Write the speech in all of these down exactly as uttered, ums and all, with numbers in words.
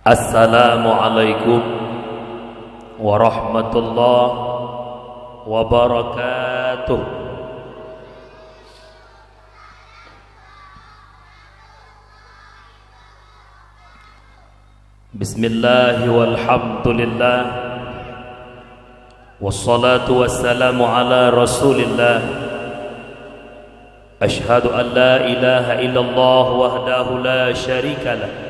Assalamualaikum warahmatullahi wabarakatuh. Bismillah walhamdulillah. Wassalatu wassalamu ala Rasulillah. Asyhadu an la ilaha illallah wahdahu la syarikalah.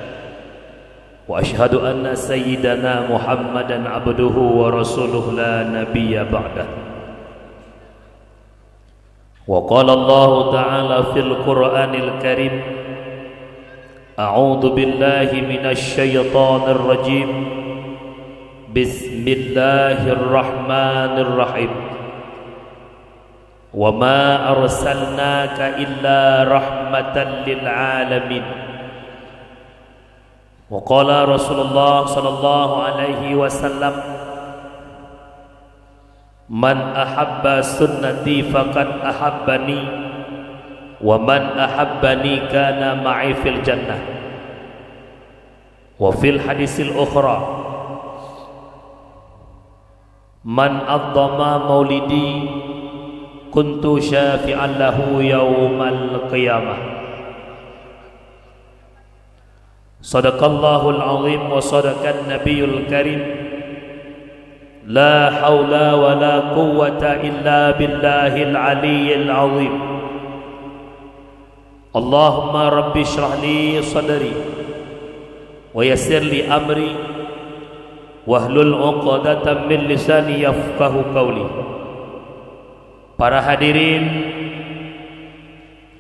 Wa asyhadu anna sayyidana Muhammadan abduhu wa rasuluh la nabiyya ba'dah. Wa qala Allahu ta'ala fil Qur'anil Karim, a'udzu billahi minasy syaithanir rajim. Bismillahirrahmanirrahim. Wa ma arsalnaka illa rahmatan lil alamin. Wa qala Rasulullah sallallahu alaihi wasallam, "Man ahabba sunnati faqad ahabbani, wa man ahabbani kana ma'i fil jannah." Wa fil hadisil ukhra, "Man azzama maulidi kuntu syafi'an lahu yaumal qiyamah." Sadaqallahul azim wa sadaqan nabiyul karim. La haula wa la quwwata illa billahil aliyyil azim. Allahumma rabbi shrah li sadri wa yassir li amri wahlul 'uqdatam min lisani yafqahu qauli. Para hadirin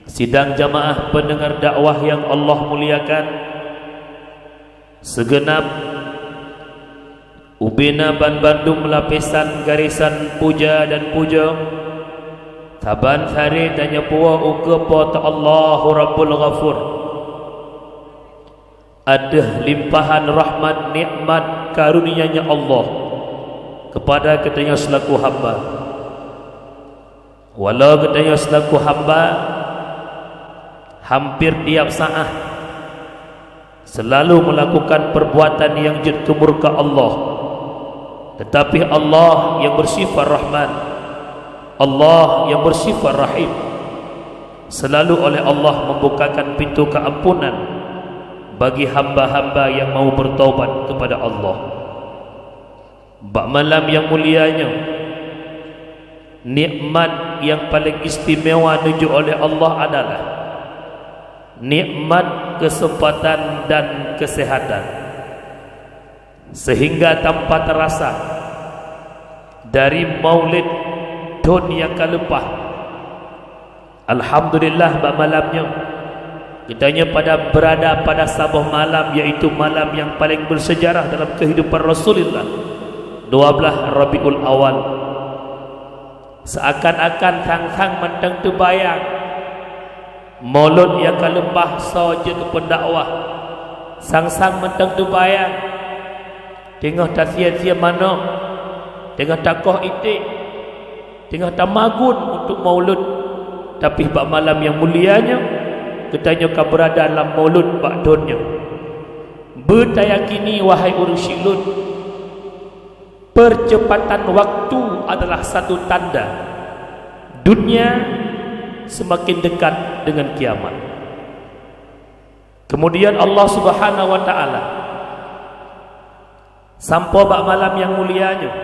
sidang jamaah pendengar dakwah yang Allah muliakan, segenap ubena banbandum lapisan garisan puja dan pujoe, saban sare tanyoe puwoe ukeue Po teu Allahu Rabbul Ghafur ateueh limpahan rahmat nikmat karunia-Nya Allah kepada geutanyoe seulaku hamba. Walau geutanyoe seulaku hamba hampir tiap saát seulalu meulakukan peurbuatan nyang jeuet keu murka Allah, teutapi Allah nyang beusifat Rahman, Allah nyang beusifat Rahim, seulalu oleh Allah membukakan pintu keampunan bagi hamba-hamba nyang mau bertaubat kepada Allah. Bak malam nyang mulia nyoe, nikmat nyang paleng istimewa neujok oleh Allah adalah nikmat keuseumpatan dan keuseuhatan, seuhingga tanpa teurasa dari Maulid thon nyang ka leupah, alhamdulillah, bak malam nyoe geutanyoe pada beurada pada saboh malam, yaitu malam nyang paleng beuseujarah dalam keuhidupan Rasulullah, dua blaih Rabiul Awal. Seuakan-akan sang-sang mantong teubayang Maulud nyang ka leupah soe jeuet keu peundakwah. Sang-sang mantong teubayang, teungoh tasie-sie manok, teungoh takoh iték, teungoh tamagun untuk Maulud. Tapi bak malam nyang mulia nyoe, geutanyoe ka beurada lam Maulud bak thon nyoe. Beutayakini, wahai ureuëng syik lôn, percepatan waktu adalah satu tanda dunia semakin dekat dengan kiamat. Kemudian Allah Subhanahu wa Ta'ala sampoe bak malam nyang mulia nyoe,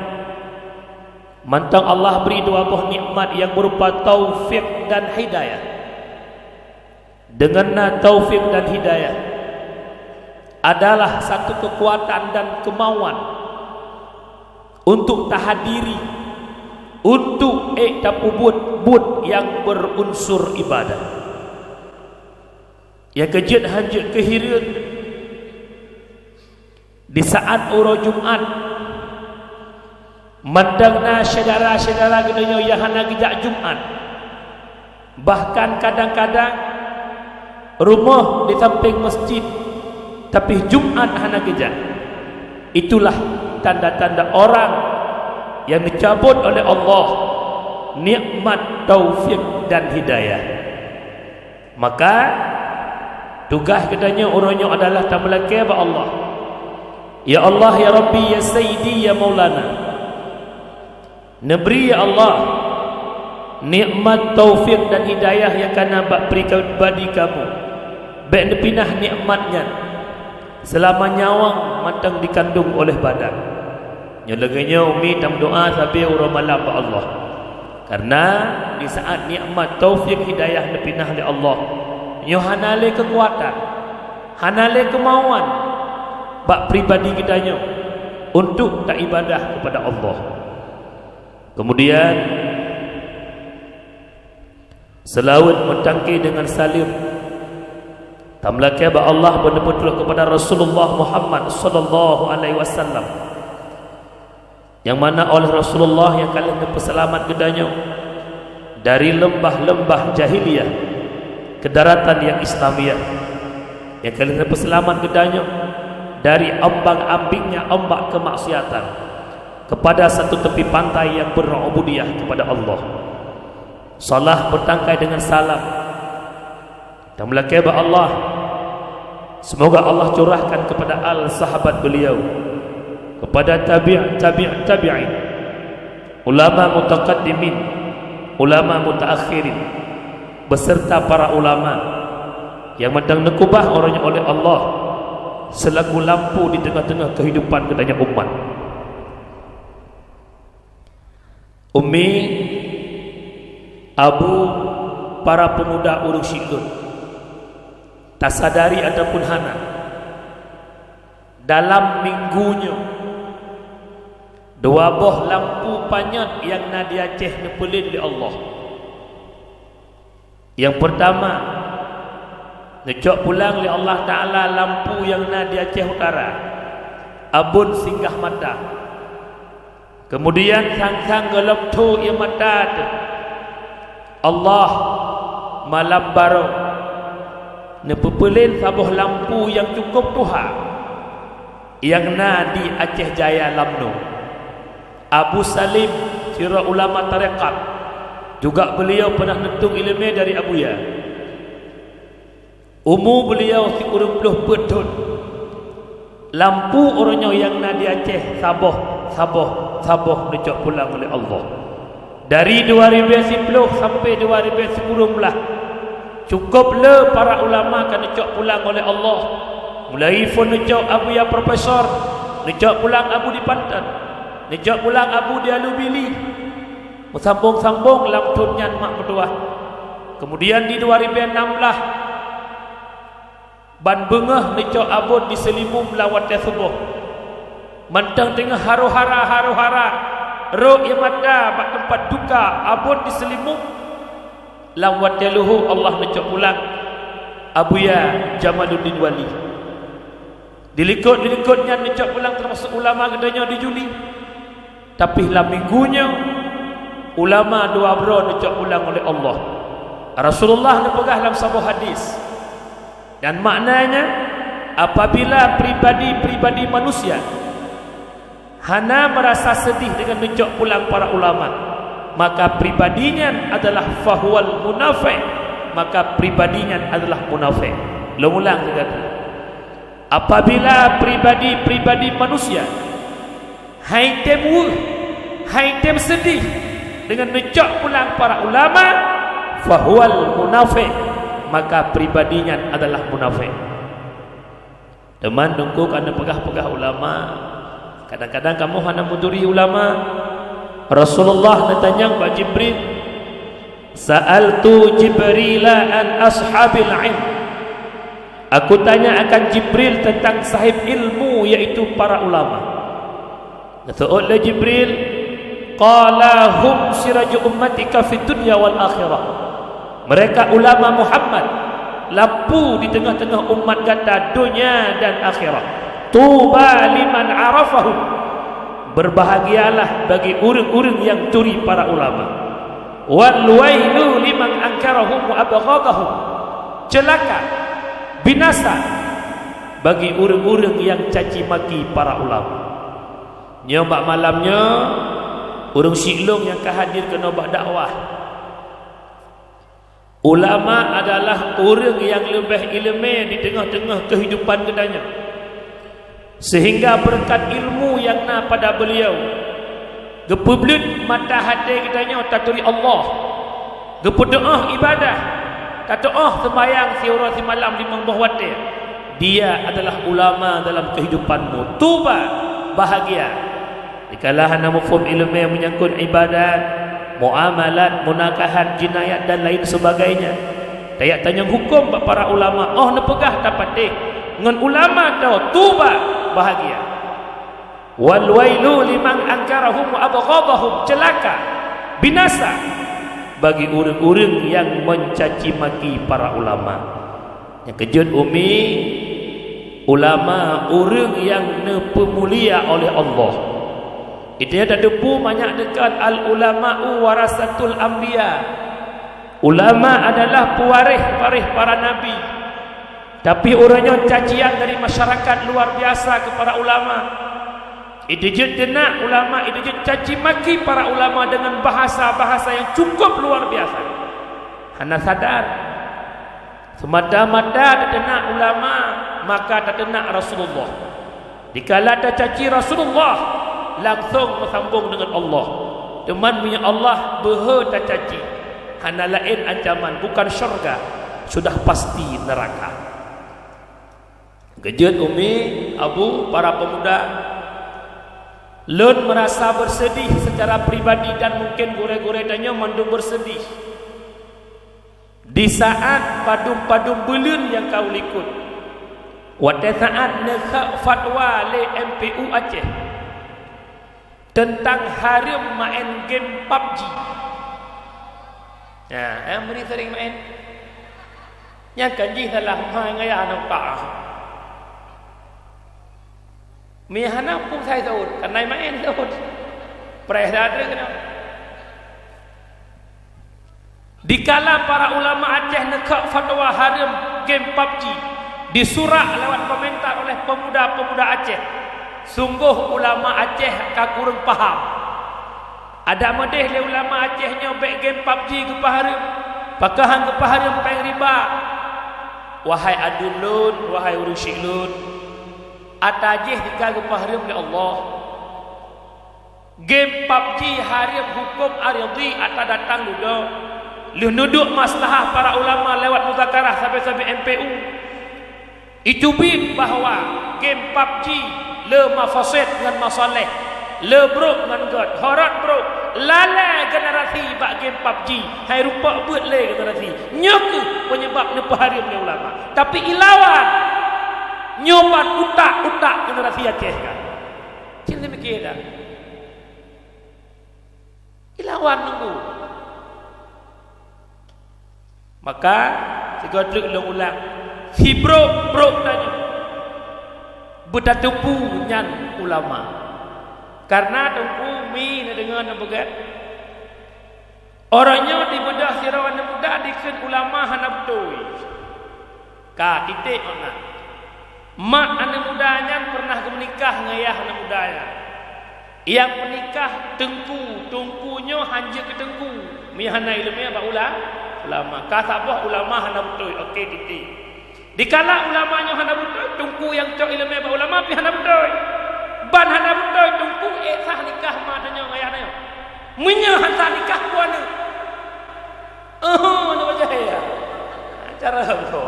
mantong Allah bri dua boh nikmat nyang berupa taufik dan hidayah. Dengan na taufik dan hidayah adalah satu kekuatan dan kemauan untuk tahadiri, untuk ék tapeubuet buet nyang berunsur ibadah. Nyang keujeuet hanjeuet keuhireuen, di saat uroe Jumat, mantong na syedara-syedara geutanyoe nyang hana geujak Jumat. Bahkan kadang-kadang rumoh di sampéng masjid, tapi Jumat hana geujak. Itulah tanda-tanda orang nyang neucabot oleh Allah nikmat taufik dan hidayah. Maka, tugaih geutanyoe uroe nyoe adalah tameulakée bak Allah. Ya Allah, ya Rabbi, ya Sayyidi, ya Maulana, neubri, ya Allah, nikmat taufik dan hidayah nyang ka na bak pribadi kamoe. Bék neupinah nikmat nyan seulama nyawöng mantong dikandong oleh badan. Nyoe lagée nyoe umi tameudoá sabe uroe malam bak Allah. Karena di saat nikmat taufik hidayah neupinah lé Allah, nyoe hana lé keukuatan, hana lé keumauan bak pribadi geutanyoe untuk taibadah kepada Allah. Kemudian, seulaweuet meutangke deungon saleuem tameulakée bak Allah beuneupeutrok kepada Rasulullah Muhammad sallallahu alaihi wasallam, nyang mana oleh Rasulullah nyang ka lheueh neupeuseulamat geutanyoe dari leumbah-leumbah jahiliyah ke daratan nyang Islamiah, nyang ka lheueh neupeuseulamat geutanyoe dari ambang-ambingnya ombak kemaksiatan kepada satu tepi pantai nyang beurububiyah kepada Allah. Salat beutangkai deungon salam tameulakée bak Allah, seumoga Allah curahkan kepada al sahabat beliau, kepada tabi', tabi', tabi'in, ulama mutaqaddimin, ulama mutaakhirin, beserta para ulama nyang mantong neukeubah uroe nyoe oleh Allah seulaku lampu di teungoh-teungoh keuhidupan geutanyoe umat. Umi, abu, para peumuda ureuëng syiek lôn, tasadari ataupun hana, dalam minggu nyoe, dua boh lampu panyöt nyang na di Aceh neupeulen lé Allah. Nyang peurtama, neucok pulang lé Allah Taala lampu nyang na di Aceh Utara, Abon Singgah Mata. Keumudian sang-sang gohlom tho ié mata teuh, Allah malam baroe neupeupeulen saboh lampu nyang cukôp tuha nyang na di Aceh Jaya lamno. Abu Salim, sidroe ulama tarekat, juga beuliau peunah neutông iéleumé dari Abuya. Umu beuliau sikureueng ploh peuet thon. Lampu uroe nyoe nyang na di Aceh saboh, saboh, saboh neucok pulang lé Allah. Dari dua ribée siploh sampai dua ribée sikureueng blah, cukôp le para ulama ka neucok pulang oleh Allah. Mulai phon neucok Abuya Profesor, neucok pulang Abu di Panton, neucok pulang Abu di Alubili, meusambong-sambong lam thon nyan mak meutuwah. Keumudian di dua ribée nam blah, ban beungoh neucok Abon di Seulimum lam watée suboh. Mantong teungoh haroh hara-haroh hara, rhot ié mata bak teumpat duka Abon di Seulimum, lam watée luho Allah neucok pulang Abuya Jamaluddin Wali. Dilikot-dilikot nyan neucok pulang teumasok ulama geutanyoe di Juli. Tapi lam minggu nyoe, ulama dua droe neucok pulang oleh Allah. Rasulullah neupeugah lam saboh hadis, dan maknanya, apabila pribadi-pribadi manusia hana meurasa seudih deungon neucok pulang para ulama, maka pribadi nyan adalah fahuwal munafiq, maka pribadi nyan adalah munafik. Lôn ulang lagée nyoe. Apabila pribadi-pribadi manusia hai tem weueh, hai tem seudih deungon neucok pulang para ulama, fahuwal munafiq, maka pribadi nyan adalah munafik. Teuma Teungku ka neupeugah-peugah ulama, kadang-kadang kamoe hana meuturi ulama. Rasulullah neutanyong bak Jibril, "Sa'altu Jibrila an ashabil ilm." Aku tanya akan Jibril tentang sahib ilmu, yaitu para ulama. Geuseuôt lé Jibril, "Qala hum siraju ummatika fid dunya wal akhirah." Mereka ulama Muhammad, lampu di teungoh-teungoh umat gata donya dan akhirat. Tuba liman arafahum. Berbahagialah bagi ureuëng-ureuëng nyang turi para ulama. Wal wailu liman angkarahum wa abghadahum. Celaka, binasa bagi ureuëng-ureuëng nyang caci maki para ulama. Nyoe bak malam nyoe, ureuëng syiek lôn nyang ka hadir keunoe bak dakwah. Ulama adalah ureuëng nyang leubeh iéleumé di teungoh-teungoh keuhidupan geutanyoe. Sehingga beureukat ilmu nyang na pada beliau, geupeubleuet mata até geutanyoe taturi Allah, geupeutuoh ibadah, tatuoh seumbahyang siuroe simalam limong boh watée. Dia adalah ulama dalam kehidupanmu. Tuba, bahagia. Dikala hana muphom ileumé meunyangkot ibadat, muamalat, munakahat, jinayat dan lain sebagainya, tajak tanyong huköm bak para ulama, óh neupeugah tapatéh ngon ulama droe, tuba, bahagia. Wal wailu liman angkarahum wa abghadahum, ceulaka, binasa bagi ureuëng-ureuëng nyang mencaci maki para ulama. Nyang keujeuet umi, ulama ureuëng nyang neupeumulia oleh Allah. Itu nyang tateupeue manyak dekat al-ulama'u warasatul anbiya. Ulama adalah pewaréh-waréh para nabi. Tapi uroe nyoe cacian dari masyarakat luar biasa kepada ulama. Itu jeuet teunak ulama, itu jeuet caci maki para ulama dengan bahasa-bahasa yang cukup luar biasa. Hana sadar. Semata-mata tateunak ulama, maka tateunak Rasulullah. Dikala tacaci Rasulullah, langsong meusambong deungon Allah. Teuma meunyoe Allah beuhe tacaci, hana laén ancaman, bukan syurga, sudah pasti neuraka. Geujeuet umi, abu, para pemuda, lôn meurasa beuseudih secara pribadi dan mungken gurée-gurée tanyoe mandum beuseudih. Di saat padum-padum buleuen nyang ka u likot, watée saat neukheueh fatwa lé M P U Aceh teuntang hareuem maén game pabji. Ya, eh, meuri sering maén. Nyang kan jih salah, hai ngaya aneuk ka. Mi hana pun sai saut, kan nai maén saut. Preh dah ada kena. Dikala para ulama Aceh neukheueh fatwa hareuem game pabji, disurak lewat komentar oleh pemuda-pemuda Aceh, sunggoh ulama Aceh ka kureueng paham. Adak meudeh lé ulama Aceh nyoe bék game pabji geupeuhareuem, pakon han geupeuhareuem péng riba. Wahai aduen lôn, wahai ureuëng syiek lôn, ata jih ka geupeuhareuem lé Allah. Game pabji hareuem huköm aridhi ata datang dudoe. Lheueh neuduek maslahah para ulama lewat muzakarah sabe-sabe M P U, iteubiet bahwa game pabji le mafasid ngon masaleh, le brok ngon gét, horot brok, lalée generasi bak game pabji, hai rupok beuet lé generasi. Nyoe kheueh penyebab neupeuhareuem lé ulama. Tapi ilawan, nyoe ban utak-utak generasi Aceh kan. Cit leumiké dah. Ilawan nunggu. Maka, sigoe treuk lôn ulang, sibrok-brok tanyoe beutateupeue nyan ulama. Karena Teungku Mi neudeungoe neupeugah, uroe nyoe dibeudôh sidroe aneuk muda dikheun ulama hana beutôi. Ka, titek makna. Mak aneuk muda nyan pernah geumeunikah ngon ayah aneuk muda nyan. Nyang peunikah teungku, teungku nyoe hanjeuet keu teungku. Meunyoe hana ileumé bak ula-, ulama. Ka saboh ulama hana beutôi. Oke, titik. Dikala ulama nyoe hana beutôi, teungku nyang cok ileumé bak ulama pih hana beutôi. Ban hana beutôi teungku, ék sah nikah ma tanyoe ngon ayah tanyoe. Meunyoe hana nikah, peue aneuk? Oh, nak baca ya. Cara apa?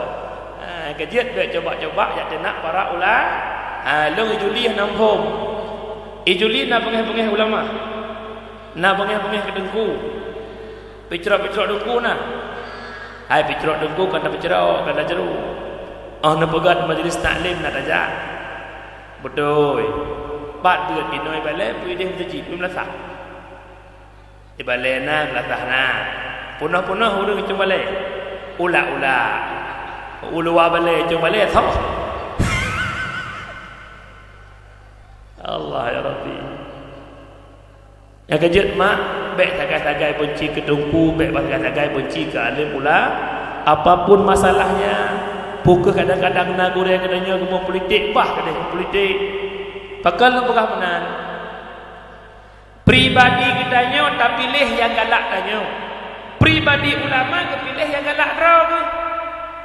Ha, kejut dek coba-coba jak teunak para ula-, ha, long ijuli na muphom. Ijuli na beungéh-beungéh ulama. Na beungéh-beungéh keu teungku. Picrok-picrok teungku na. Hai picrok teungku kan tapicrok, kan taceru. Oh, na peugah majlis taklim na tajak. Beutôi. Pat beuet inoi balai, peue ideh meuseujid, peue meulasah. Di balée na, geulatah na. Punoh-punoh ureuëng cong balée. Ulak-ulak. Uluwa balée cong balée, soh. Allah ya Rabbi. Nyang keujeuet mak, bék sagai-sagai beunci keu teungku, bék sagai-sagai beunci keu alim ula. Apapun masalahnya, pukeuh kadang-kadang na gurée geutanyoe geumeupolitik, bah keudeh politik. Pakon lôn peugah meunan? Pribadi geutanyoe tapiléh nyang galak tanyoe. Pribadi ulama geupiléh nyang galak droe geuh.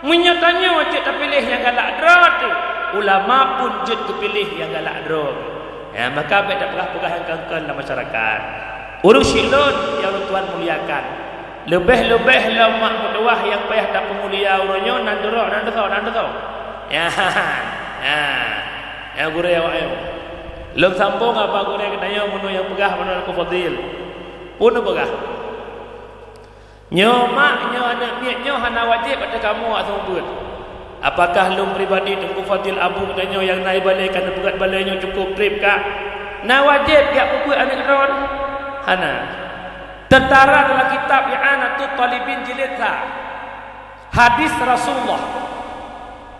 Meunyoe tanyoe cit tapiléh nyang galak droe teuh, Ulama pun jeuet geupiléh nyang galak droe. Ya, maka bék tapeugah-peugah nyang kon-kon lam masyarakat. Ureuëng syiek lôn nyang ulôn tuan muliakan, leubeh-leubeh lom mak meutuwah nyang payah tapeumulia uroe nyoe nan droe, nan droe, nan droe. Ya, ya, ya gurée awaknyoe. Lôn sambong haba gurée geutanyoe meunyoe nyang peugah meunyoe Teungku Fadil. Peue neupeugah? Nyoe mak, nyoe aneuëk miet nyoe hana wajéb ateueh kamoe awak seumeubeuet. Apakah lôn pribadi, Teungku Fadil, Abu geutanyoe nyang na ibalée ka neupeugét balée nyoe cukôp treb kah? Na wajéb jak peubeuet aneuëk droe? Hana. Teutara dalam kitab I'anatut Talibin jilid sa. Hadis Rasulullah,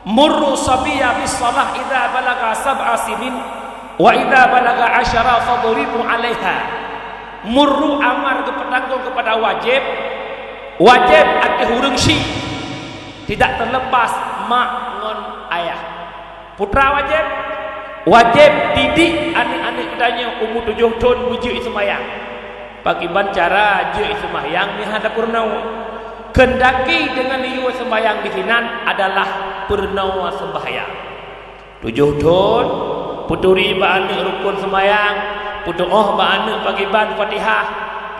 "Muru sabiyya bis shalah idza balagha sab'a sinin, wa idza balagha asyara fadribu 'alaiha." Muru amar geupeutanggong keupada wajéb, wajéb ateueh ureuëng syiek, tidak terlepas mak ngon ayah. Putra wajéb, wajéb didik aneuëk-aneuëk geutanyoe umu tujoh thon beujeuet seumayang. Pakriban cara jeuet seumayang nyan hana peurunoe. Keundaki deungon yue seumayang disinan adalah peurunoe seumbahyang. Tujoh thon, peuturi bak aneuëk rukon seumayang, peutuoh bak aneuëk pakriban Fatihah,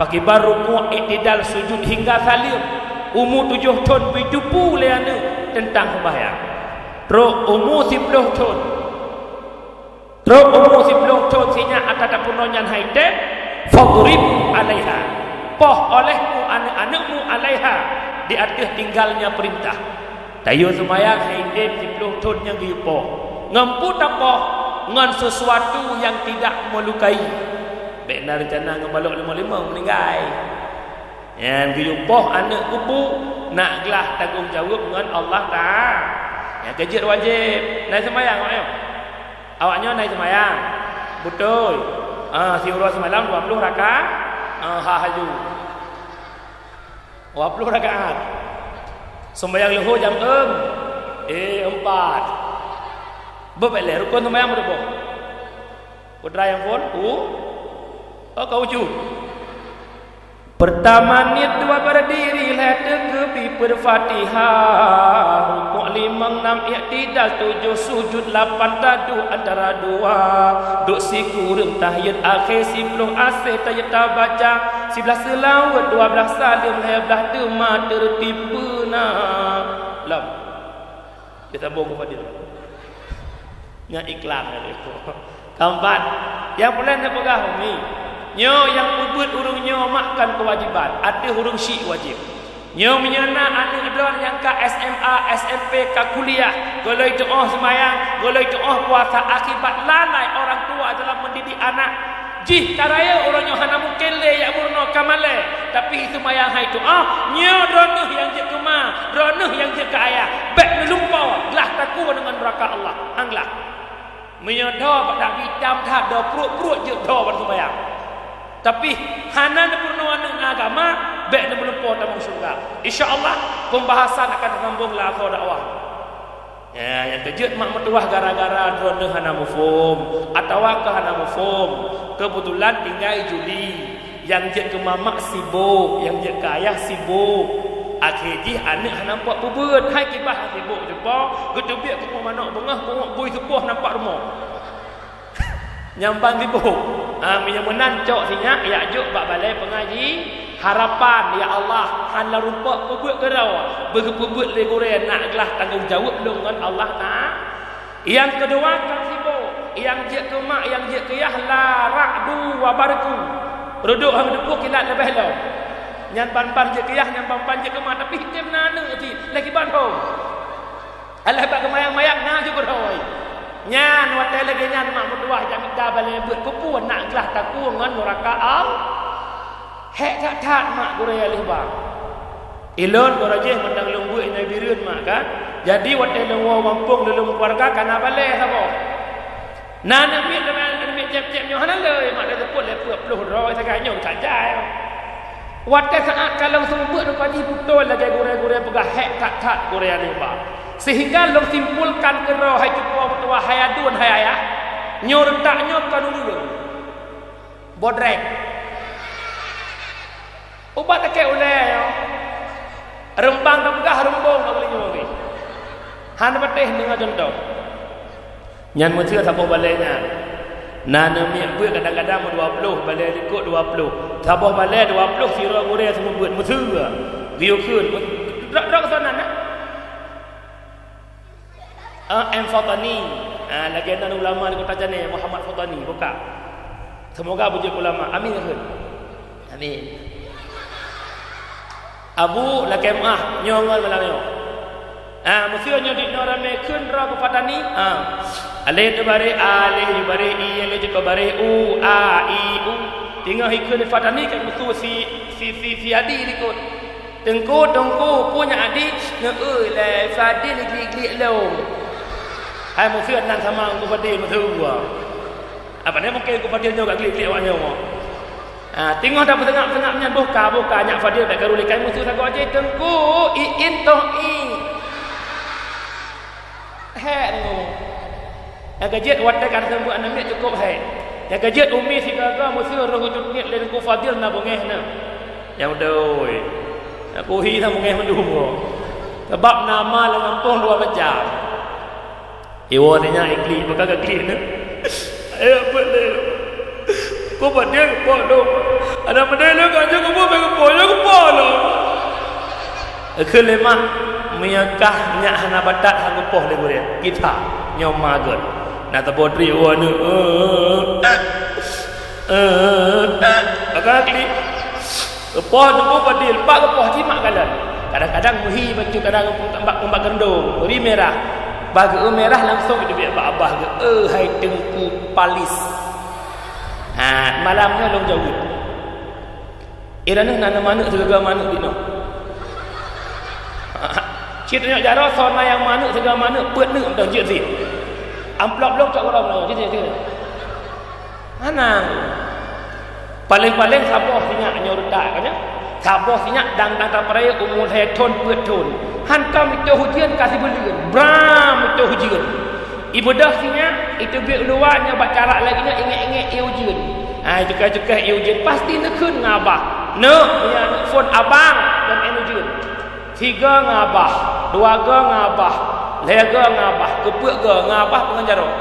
pakriban rukuk, iktidal, sujud hingga saleuem. Umu tujoh thon beujiteupeu lé aneuëk teuntang seumayang. Trok umu siploh thon, trok umu siploh thon sinyak ata tapeurunoe nyan hai tem, fadrib 'alaiha. Poh olehmu aneuëk-aneuëkmu 'alaiha, di ateueh tinggalnya peurintah. Tayue seumayang hai tem siploh thon nyang geuyue poh. Ngon peue tapoh? Ngon sesuatu nyang tidak meulukai. Bék na reuncana ngon balok limong-limong meuninggai. Nyan geuyue poh aneuëk kubu, nak glah tanggong jaweueb ngon Allah Taala. Nyang keujeuet wajéb. Na seumayang awaknyoe? Awaknyoe na seumayang? Beutôi. Ah, siuroe seumalam dua ploh raka-, ah, ha haju. Dua ploh rakaat. Seumayang leuhô jam eum, eh, empat. Beubaih lé rukon seumayang meudeuboh. Putra nyang phon, u, oh, ka uju. Peurtama niet, dua berdiri, lhée teukeubi peufatihah, rukuk limong, nam iktidal, tujoh sujud, lapan taduek antara dua, duek sikureueng tahiyat akhé, siploh asée tahiyat tabaca, siblaih seulaweuet, dua blaih saleuem, lhée blaih teuma teureutib beuna. Lom. Disambung keu Fadil. Nyan iklan tadi. Keempat, nyang peureulée neupeugah umi, nyoe nyang peubeuet ureuëng nyoe mak kon keuwajéban, ateueh ureuëng syiek wajéb. Nyoe meunyoe na aneuëk droe nyang ka S M A, S M P, ka kuliah, gohlom tuoh seumayang, gohlom tuoh puasa akibat lalai orang tua dalam mendidik anak. Jih ka rayeuk uroe nyoe hana mungken lé jak meurunoe ka malée, tapi seumayang hai tuoh, nyoe droeneueh nyang jeuet keu ma, droeneueh nyang jeuet keu ayah. Bék neulumpoe, glah takue deungon neuraka Allah. Han glah. Meunyoe dho bak Nabi tam that dho pruet-pruet jeuet dho ban seumayang. Tapi hana neupeurunoe aneuëk agama, bék neumeulumpoe tamong syeuruga. Insya Allah, pembahasan akan teusambong lam akhé dakwah. Ya, nyang keujeuet mak meutuwah gara-gara droeneueh hana muphom atawa keu hana muphom. Keubeutulan tinggai Juli, nyang jeuet keu mamak sibok, nyang jeuet keu ayah sibok. Akhé jih aneuëk hana nampak peubeuet, hai kiban hana sibok jumpa, geuteubiet keu manok beungoh, keu bui supoh nampak rumoh. Nyan ban sibok. Ha, meunyoe meunan cok sinyak, jak jok bak balée peungaji. Harapan, ya Allah, hana rumpok peubeuet keudroe, beugeupeubeuet lé gurée nak glah tanggong jaweueb lôn ngon Allah Taala. Nyang keudua ka sibok, nyang jeuet keu mak, nyang jeuet keu yah la ra'du wa barqu. Reudok han geuteupeue kilat leubeh lom. Nyan ban-ban jeuet keu yah, nyan ban-ban jeuet keu mak, tapi item na aneuëk cit, lagée ban hom. Alah bak geumayang-mayang na jeuet keudroe. Nyan watée lagée nyan mak meutuwah jak mita balée beuet, keupeue nak glah takue ngon neuraka Allah. Hék that-that mak gurée lheueh ba. Ilôn gurée jih mantong lôn beuet inai Bireuen mak kan. Jadi watée lôn woe gampông lôn keuluwarga ka na balée saboh. Na aneuëk miet, aneuëk miet cép-cép nyoe hana lé, mak lé teupôt lé peuet ploh droe sagai nyoe ka jai. Watée saát ka lôn seumeubeuet rupa jih beutôi lagée gurée-gurée peugah hék that-that gurée lheueh ba. Sehingga lôn simpulkan keudroe hai cupo meutuwah hai aduen hai ayah, nyoe reutak nyoe kon ureuëng. Bodrek. Ubat takée ulée nyoe. Reumbang tapeugah reumbong bak geulinyueng. Hana patéh deungoe cuntoh. Nyan meuseu saboh balée nyan. Na neumiek beuet kadang-kadang meudua ploh, balée likot dua ploh. Saboh balée dua ploh sidroe gurée seumeubeuet meuseu. Geuyue kheun. Drak-drak sana na. Ah, M Fatani. Ah, lagée nan ulama di Kota Janée, Muhammad Fatani, buka. Semoga beujeuet ulama. Amin, ya kheun. Amin. Abu lakée meuah nyoe ngon malam nyoe. Ah, meuseu nyoe di noe ramé kheun droe keu Fatani. Ah. Aleh teubaré, aleh teubaré, i, aleh teubaré, u, a, i, u. Teungoh ikheun Fatani kan meuseu si, si, si, si Adi likot. Teungku, teungku, peue nyak Adi? Neu-eu lé Fadil glik-glik lom. Hai meuseu nan sama Teungku Fadil meuseu. Apa ni mungkin Teungku Fadil nyoe gak glik-glik awak nyoe. Ha, teungoh dah peusengap-sengap nyan boh ka, boh ka nyak Fadil bak karu likai meuseu sagoe jih Teungku, iin toh i. Hék deungoe. Nyang keujeuet watée ka teuseumeubeuet aneuk miet cukôp hék. Nyang keujeuet umi sigaga meuseu roh ujut niet lé Teungku Fadil na beungéh na. Nyang beutôi. Aku hi na beungéh mandum. Sabab nama lam gampông dua macam. Iwoe sinyak iklik, maka ka klik na. Ayah buet lé. Ko pat dia keupoh lom. Ada medai lé ka jeuet keupoh, bèk keupoh, ya keupoh lom. Keu lé mak, meunyoe kah nyak hana batat han geupoh lé gurée. Kita nyoe magot. Na teuboh tri u aneuk. Eh, eh, eh. Agak klik. Geupoh Teungku Fadil, pat geupoh simak kalon. Kadang-kadang meuhi bacut, kadang bak, bak geurendong, ri mirah. Bah geu-eu mirah langsong geuteubiet bak abah geu-eu, "Hai Teungku Palis." Ha, malam nyoe lôn jaweueb. Iran na aneuk maneuk sigaga maneuk di noe. Cit nyoe jaroe soe na nyang maneuk sigaga maneuk, peuet neuk meudah jeuet zit. Amplop lôn cok uroe meunan, jeuet, jeuet, jeuet. Hana. Paléng-paléng saboh sinyak nyoe reutak ka nyoe. Saboh sinyak dang-dang tapeurayeuk umu lhée thon peuet thon. Han ka meucôh ujeuen ka sibeuleuen. Bram meucôh ujeuen. Ibeudôh sinyak, iteubiet u luwa nyoe bak carak lagée nyoe ingék-ingék ié ujeuen. Ha, icukai-cukai ié ujeuen. Pasti neukheun ngon abah. Neuk, meunyoe neuk phon abang dan ié ujeuen. Sigoe ngon abah, dua goe ngon abah, lhée goe ngon abah, keupeuet goe ngon abah peungon jaroe.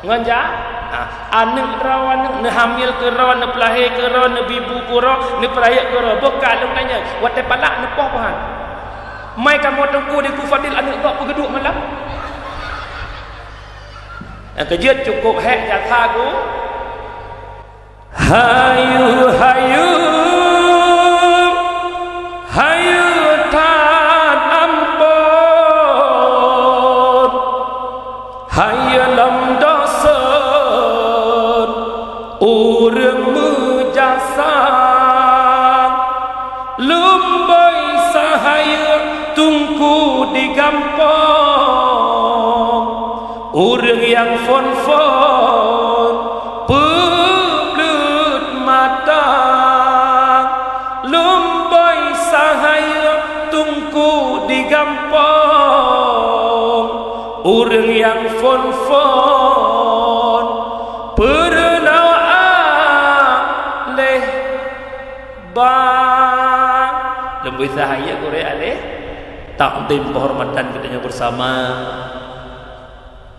Ngon ja-, ha, aneuk droe aneuk, neuhamil keu droe, neupeulahé keu droe, neubibu keu droe, neupeurayeuk keu droe. Boh ka lôn tanyong, watée palak neupoh pahan. Mai kamoe Teungku di Teungku Fadil aneuk gob peugeuduek malam. Nyang keujeuet cukôp hék jasa geuh. Hayu, hayu, hayu that amphon, hayu lom dosen ureuëng meujasa. Lumboi sahayeu Teungku di gampông, ureuëng nyang phon-phon peubleut mata. Lumboi sahayeu Teungku di gampông, ureuëng nyang phon-phon peurunoe aléh. Bang, lumboi sahayeu gurée aléh, takdim penghormatan geutanyoe bersama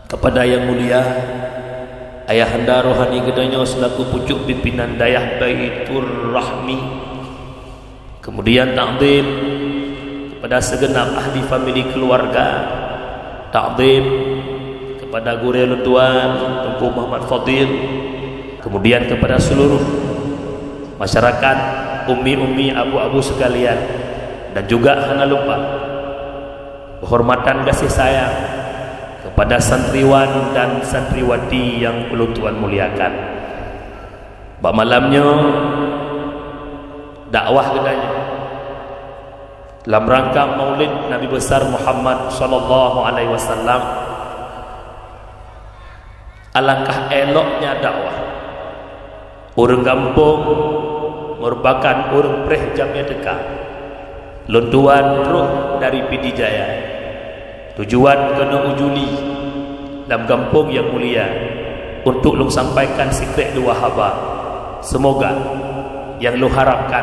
kepada Yang Mulia Ayahanda Rohani geutanyoe selaku pucuk pimpinan Dayah Baitur Rahmi. Kemudian takdim kepada segenap ahli famili keluarga, takdim kepada gurée lôn tuan Teungku Muhammad Fadil, kemudian kepada seluruh masyarakat, umi-umi, abu-abu sekalian, dan juga hana lupa penghormatan kasih sayang kepada santriwan dan santriwati yang ulôn tuan muliakan. Bak malam nyoe dakwah geutanyoe lam rangka Maulid Nabi Besar Muhammad sallallahu alaihi wasallam. Alangkah eloknya dakwah. Ureuëng gampông merupakan ureuëng preh jamé teuka. Lôn tuan troh dari Pidie Jaya. Tujuan keuneuk u Juli lam gampông nyang mulia untuk lôn sampaikan sikrék dua haba. Seumoga nyang lôn harapkan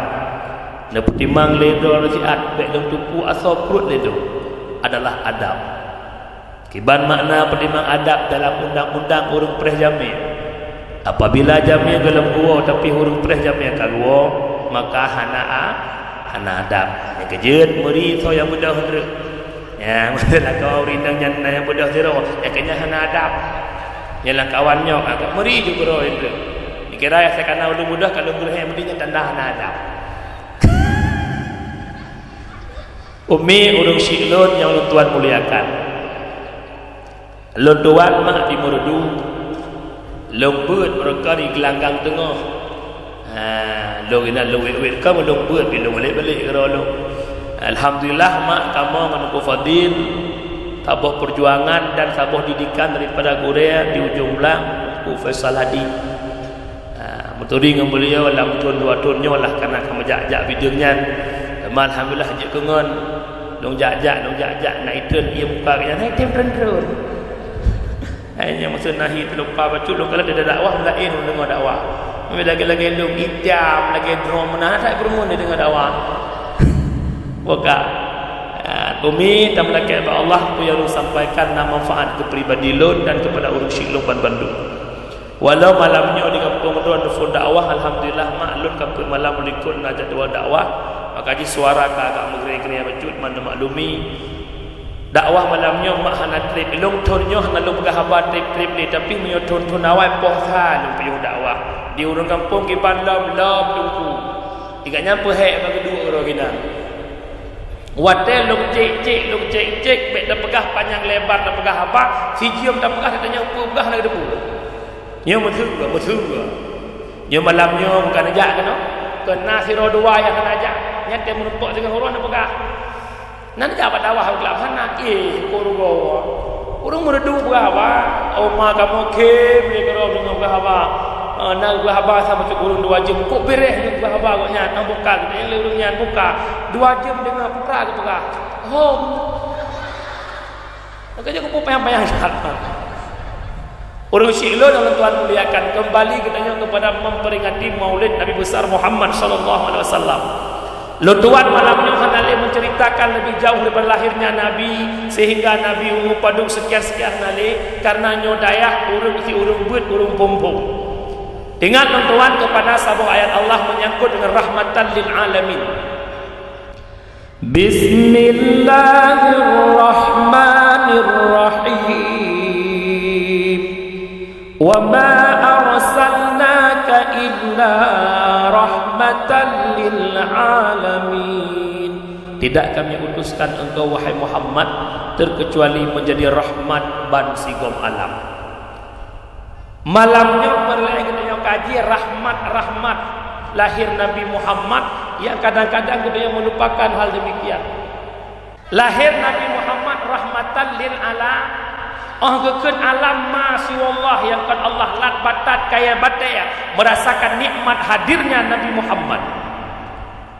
neupeutimang lé droe siat bék lôn tupeue asoe pruet lé droe adalah adab. Kiban makna peutimang adab dalam undang-undang ureuëng preh jamé. Apabila jamé gohlom geuwoe tapi ureuëng preh jamé ka geuwoe, maka hana a-, hana adab. Nyang keujeuet meuri soe nyang beudôh treuk. Ya, masalah kawan ureuëng inong nyan na nyang beudôh sidroe, nyang keu nyan hana adab. Nyang lam kawan nyoe ka meuri ju keudroe treuk. Dikira nyang sakana ulôn beudôh ka lôn geureuhée, meuri nyan tanda hana adab. Umi ureuëng syiek lôn nyang ulôn tuan muliakan. Lôn tuan mak di Meureudu, lôn beuet meureuka di Geulanggang Teungoh. Ha, lôn inan lôn wét-wét ka lôn beuet, lôn balek-balek keudroe lôn. Alhamdulillah, mak kamoe ngon Teungku Fadil, saboh peujuangan dan saboh didikan daripada gurée di Ujong Blang, Teungku Faisal Hadi. Ha, meuturi ngon beuliau lam thon dua thon nyoe lah kana ka meujak-jak bideueng nyan. Teuma alhamdulillah jeuet keu ngon. Lôn jak-jak, lôn jak-jak, na itheun ié muka geuh nyan, hai tem treun-treun. Hai nyang maksud nahi teuleupa bacut, lôn kalon di dakwah laén lôn deungoe dakwah. Tapi lagée-lagée lôn itam, lagée droe meunan, hana that peurumoh lôn deungoe dakwah. Buka. Ha, umi, tameulakée bak Allah, peue nyang lôn sampaikan na manfaat keu pribadi lôn dan keupada ureuëng syiek lôn ban bandum. Walau malam nyoe di gampông droe neuphon dakwah, alhamdulillah, mak lôn ka peuet malam likot na jadwal dakwah, maka jih suara ka agak meugré-gré bacut, man neumaklumi. Dakwah malam nyoe mak hana trép, lôn thon nyoe hana lôn peugah haba trép-trép lé, tapi meunyoe thon-thon awai poh sa lôn piôh dakwah. Di ureuëng gampông kiban lom-lom teungku. Di gobnyan peuhék bak geuduek uroe geunan. Watée lôn cék-cék, lôn cék-cék, bék tapeugah panyang lebar tapeugah haba, sijeuem tapeugah, tatanyong peue peugah na geuteupeue. Nyoe meutheue, meutheue. Nyoe malam nyoe bukan neujak keunoe. Keu na sidroe dua nyang hana jak, nyan teuh meurumpok singoh uroe neupeugah. Na neujak bak dakwah lam hana, éh, uroe goe. Ureuëng Meureudu peugah haba, oma kamoe khém lé keudroe deungoe peugah haba. Ah, na peugah haba sama cit ureuëng dua jeuem, kok beureh lé peugah haba gobnyan, ah, buka geutanyoe lé ureuëng nyan, buka. Dua jeuem deungoe peue geupeugah. Hom. Maka jeuet keupeue panyang-panyang that. Ureuëng syiek lôn nyang lôn tuan muliakan, keumbali geutanyoe keupada memperingati Maulid Nabi Besar Muhammad sallallahu alaihi wasallam. Lôn tuan malam nyoe hana lé menceritakan lebih jauh daripada lahirnya Nabi, sehingga Nabi umu padum sekian-sekian hana lé, karena nyoe dayah ureuëng si ureuëng beuet ureuëng phom-phom. Ingat lôn tuan keupada saboh ayat Allah menyangkut dengan rahmatan lil alamin. Bismillahirrahmanirrahim. Wa ma arsalnaka illa rahmatan lil alamin. Tidak Kami utuskan engkau, wahai Muhammad, terkecuali menjadi rahmat ban sigom alam. Malam nyoe peureulée geutanyoe kaji rahmat-rahmat lahé Nabi Muhammad nyang kadang-kadang geutanyoe meulupakan hal deumikian. Lahé Nabi Muhammad rahmatan lil ala-, óh geukheun alam ma siwallah nyang kon Allah lat batat kayée batée meurasakan nikmat hadirnya Nabi Muhammad.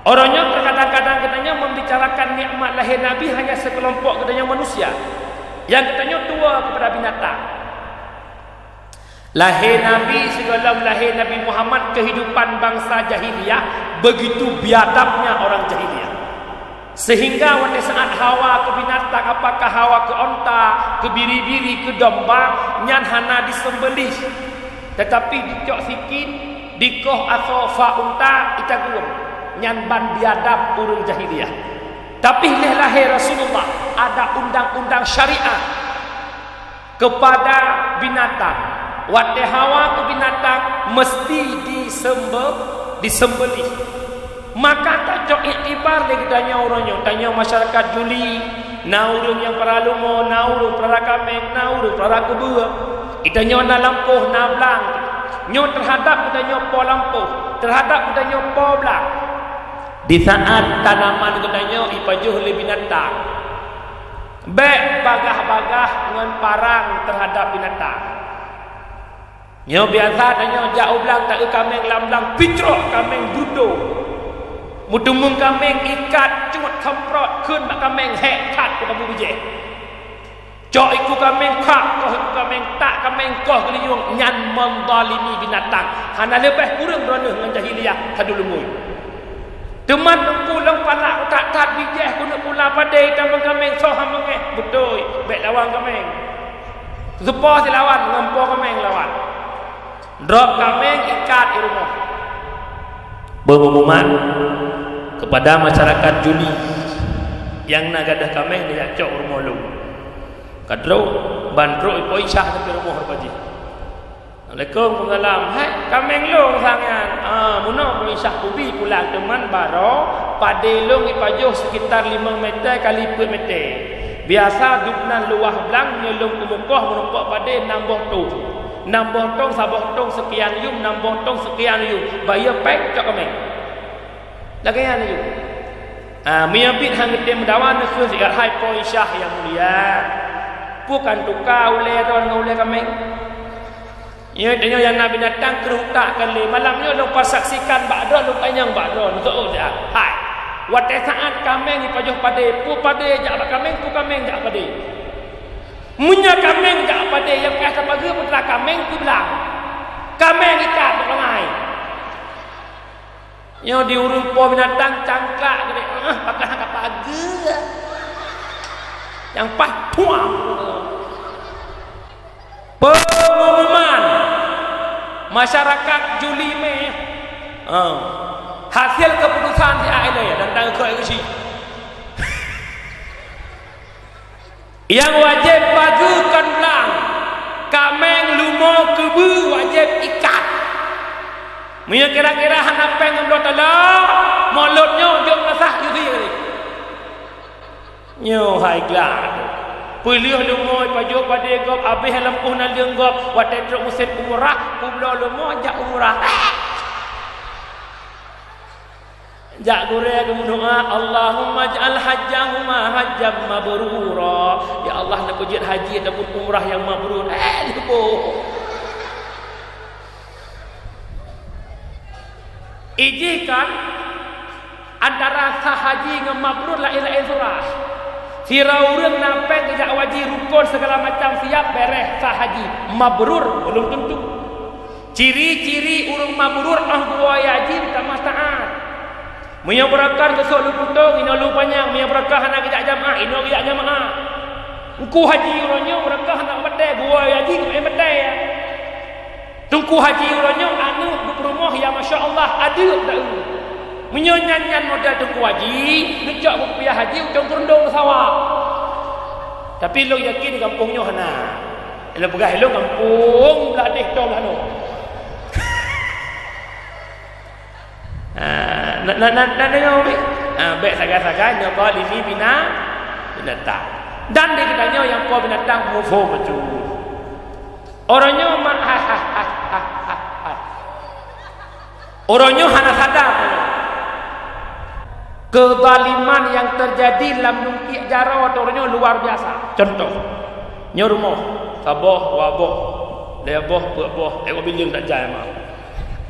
Uroe nyoe kadang-kadang geutanyoe membicarakan nikmat lahé Nabi hanya seukelompok geutanyoe manusia, nyang geutanyoe tuwoe keupada binatang. Lahé Nabi sigohlom lahé Nabi Muhammad, kehidupan bangsa jahiliyah begitu biadabnya orang jahiliyah. Sehingga watée saat hawa keu binatang, apakah hawa keu onta, keu biri-biri, keu domba, nyan hana disembelih. Tetapi dicok sikin, dikoh asoe fa unta, itageum. Nyan ban biadab ureuëng jahiliyah. Tapi lheueh lahé Rasulullah, ada undang-undang syariat keupada binatang. Watée hawa keu binatang meusti disembe-, disembelih. Maka tacok iktibar lé geutanyoe uroe nyoe, tanyoe masyarakat Juli, na ureuëng nyang peurara leumo, na ureuëng peurara kaméng, na ureuëng peurara keubeue. Geutanyoe na lampôh, na blang. Nyoe teuhadab geutanyoe po lampôh, teuhadab geutanyoe po blang. Di saat tanaman geutanyoe ipajoh lé binatang, bék bagah-bagah ngon parang teuhadab binatang. Nyoe biasa tanyoe jak u blang, taeu kaméng lam blang, picrok kaméng bruto. Meuteumeung kaméng ikat, cut, semprot, kheun bak kaméng, hék that keu tabu bijéh. Cok iku kaméng, kak, koh iku kaméng, tak kaméng, koh geulinyueng, nyan menzalimi binatang. Hana leubeh kureueng droeneuh ngon jahiliyah saduleumoe. Teuma teungku lôn palak that-that bijéh keuneuk pula padé tamong kaméng soh hamengéh. Beutôi, bék Lawan kaméng. Seupôt silawan ngon po kaméng lawan. Drob kaméng ikat di rumoh. Pengumuman kepada masyarakat Juli nyang na gadoh kaméng, neujak cok rumoh lôn. Ka trok, ban trok ipo Isyah sampoe rumoh rupa jih. Assalamualaikum, waalaikumsalam. Hai, kaméng lôn sang nyan. Ah, meunoe ipo Isyah, kubi pulang, teuma baroe padé lôn ipajoh sekitar limong meter kali peuet meter. Biasa dubnan luwah blang, meunyoe lôn keumukoh meurumpok padé nam boh tong. Nam boh tong, saboh tong sekian yuem, nam boh tong sekian yuem. Bayeue péng cok kaméng. Lagée nyan laju. Ah, meunyoe biet han geutem meudawa, neukheun siat, hai po Isyah nyang mulia. Peue kan tuka ulée droe ngon ulée kaméng? Nyoe tanyoe nyang na binatang kreueh utak kan lé. Malam nyoe lôn pasaksikan bak droe, lôn tanyong bak droe, neuseuôt siat. Hai, watée saát kaméng ipajoh padé, peue padé jak bak kaméng, peue kaméng jak padé. Meunyoe kaméng jak padé, nyang ka tapageue putra kaméng keu blang. Kaméng ikat bak bangai. Nyoe di ureuëng po binatang cangklak geude, ah, pakah ka pageue. Nyang paih puang. Pengumuman masyarakat Juli Mei. Ah. Hasil keputusan di A L A dan tangkoi geusi. Nyang wajéb pageue kon blang, kaméng, leumo, keubeue wajéb ikat. Meunyoe kira-kira hana péng ngon bloe taloe, mulot nyoe jeuet meusah jih. Nyoe hai glak. Peuleueh leumo ipajoh padé gob, abéh lampôh naleueng gob, watée trok musém umrah, peubloe leumo jak umrah. Jak gurée geumeudoá, "Allahumma ij'al hajjahuma hajjan mabrura." Ya Allah, neupeujeuet haji ataupun umrah nyang mabrur. Eh, leuboh. Ijih kan, antara sah haji ngon mabrur laén-laén surah. Sidroe ureuëng na péng geujak haji, rukon segala macam siap, beres, sah haji. Mabrur belum tentu. Ciri-ciri ureuëng mabrur óh geuwoe haji, tamah taát. Meunyoe beureukat geusok lôn putong, inoe lôn panyang, meunyoe beureukat hana geujak jamaah, inoe geujak jamaah. Teungku haji uroe nyoe beureukat hana batée, geuwoe haji keumaén batée. Teungku haji uroe nyoe aneuëk geupeurumoh, ya masya Allah, adeuk dahulu. Meunyoe nyan-nyan model teungku haji, neucok beukupiah haji, utông keurundong sawa. Tapi lôn yakin di gampông nyoe hana. Ilôn peugah ilôn gampông blah deh tong hano. Ah, na, na, na, na deungoe, bèk? Ah, bèk sagai-sagai nyoe po limi bina-, binatang. Dan di geutanyoe nyang po binatang muphom bacut. Uroe nyoe ma-, ha, ha, ha. Uroe nyoe hana sadar. Keuzaliman nyang teujadi lam lungkiek jaroe uroe nyoe luar biasa. Contoh, nyoe rumoh, saboh, dua boh, lhèe boh, peuet boh, eh, bileung that jai ma.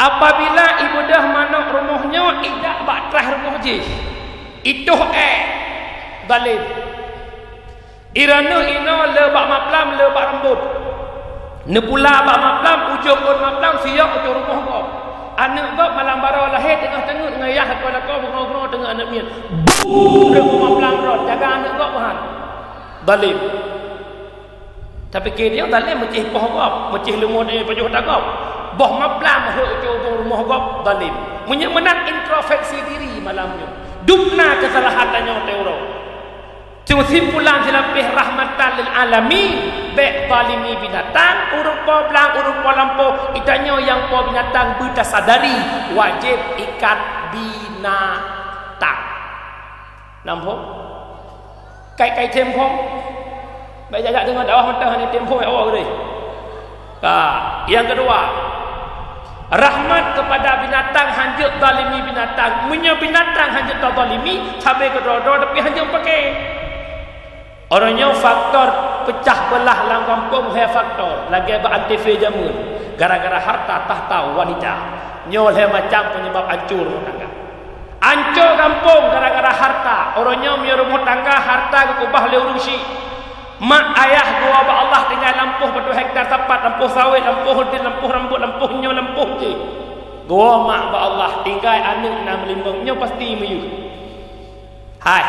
Apabila ibeudôh manok rumoh nyoe ijak bak traih rumoh jih, itoh èk, zalim. Iraneuh inoe le bak maplam, le bak rambôt. Neupula bak maplam, ujông ôn maplam, siyok ujông rumoh gob. Aneuk gob malam baroe lahé teungoh teungeut ngon yah lakoe-lakoe beungoh-beungoh teungoh aneuk miet. Bum! Rhot maplam rhot, jaga aneuk gob meuhan. Zalim. Tapike dia zalim meucih poh gob, meucih leumô dia pajoh ata gob. Boh maplam rhot ujông rumoh gob, zalim. Meunyoe meunan introspeksi diri malam nyoe. Dum na keusalahan tanyoe teuh uroe. Keusimpulan silapeh rahmatan lil alamin, bèk zalimi binatang, ureueng po blang, ureueng po lampôh, geutanyoe nyang po binatang beutasadari, wajéb ikat binatang. Nam phom? Kai-kai tem phom? Bèk jak-jak deungon dakwah mantong hana tem phom, ya Allah, geude. Ka, nyang keudua, rahmat keupada binatang hanjeuet zalimi binatang. Meunyoe binatang hanjeuet tazalimi, sabe keudroe-droe tapi hanjeuet pake. Uroe nyoe faktor peucah beulah lam gampông lhèe faktor, lagèe bak Antv jameun, gara-gara harta, takhta, wanita. Nyoe lhèe macam penyebab ancô rumoh tangga. Ancô gampông gara-gara harta. Uroe nyoe meunyoe rumoh tangga harta geukeubah lé ureueng syik. Mak ayah geuwoe bak Allah tinggai lampôh padum hektar sapat, lampôh sawét, lampôh udeb, lampôh rambôt, lampôh nyoe, lampôh jéh. Geuwoe mak bak Allah tinggai aneuk na meulimong, nyoe pasti meuyeuh. Hai.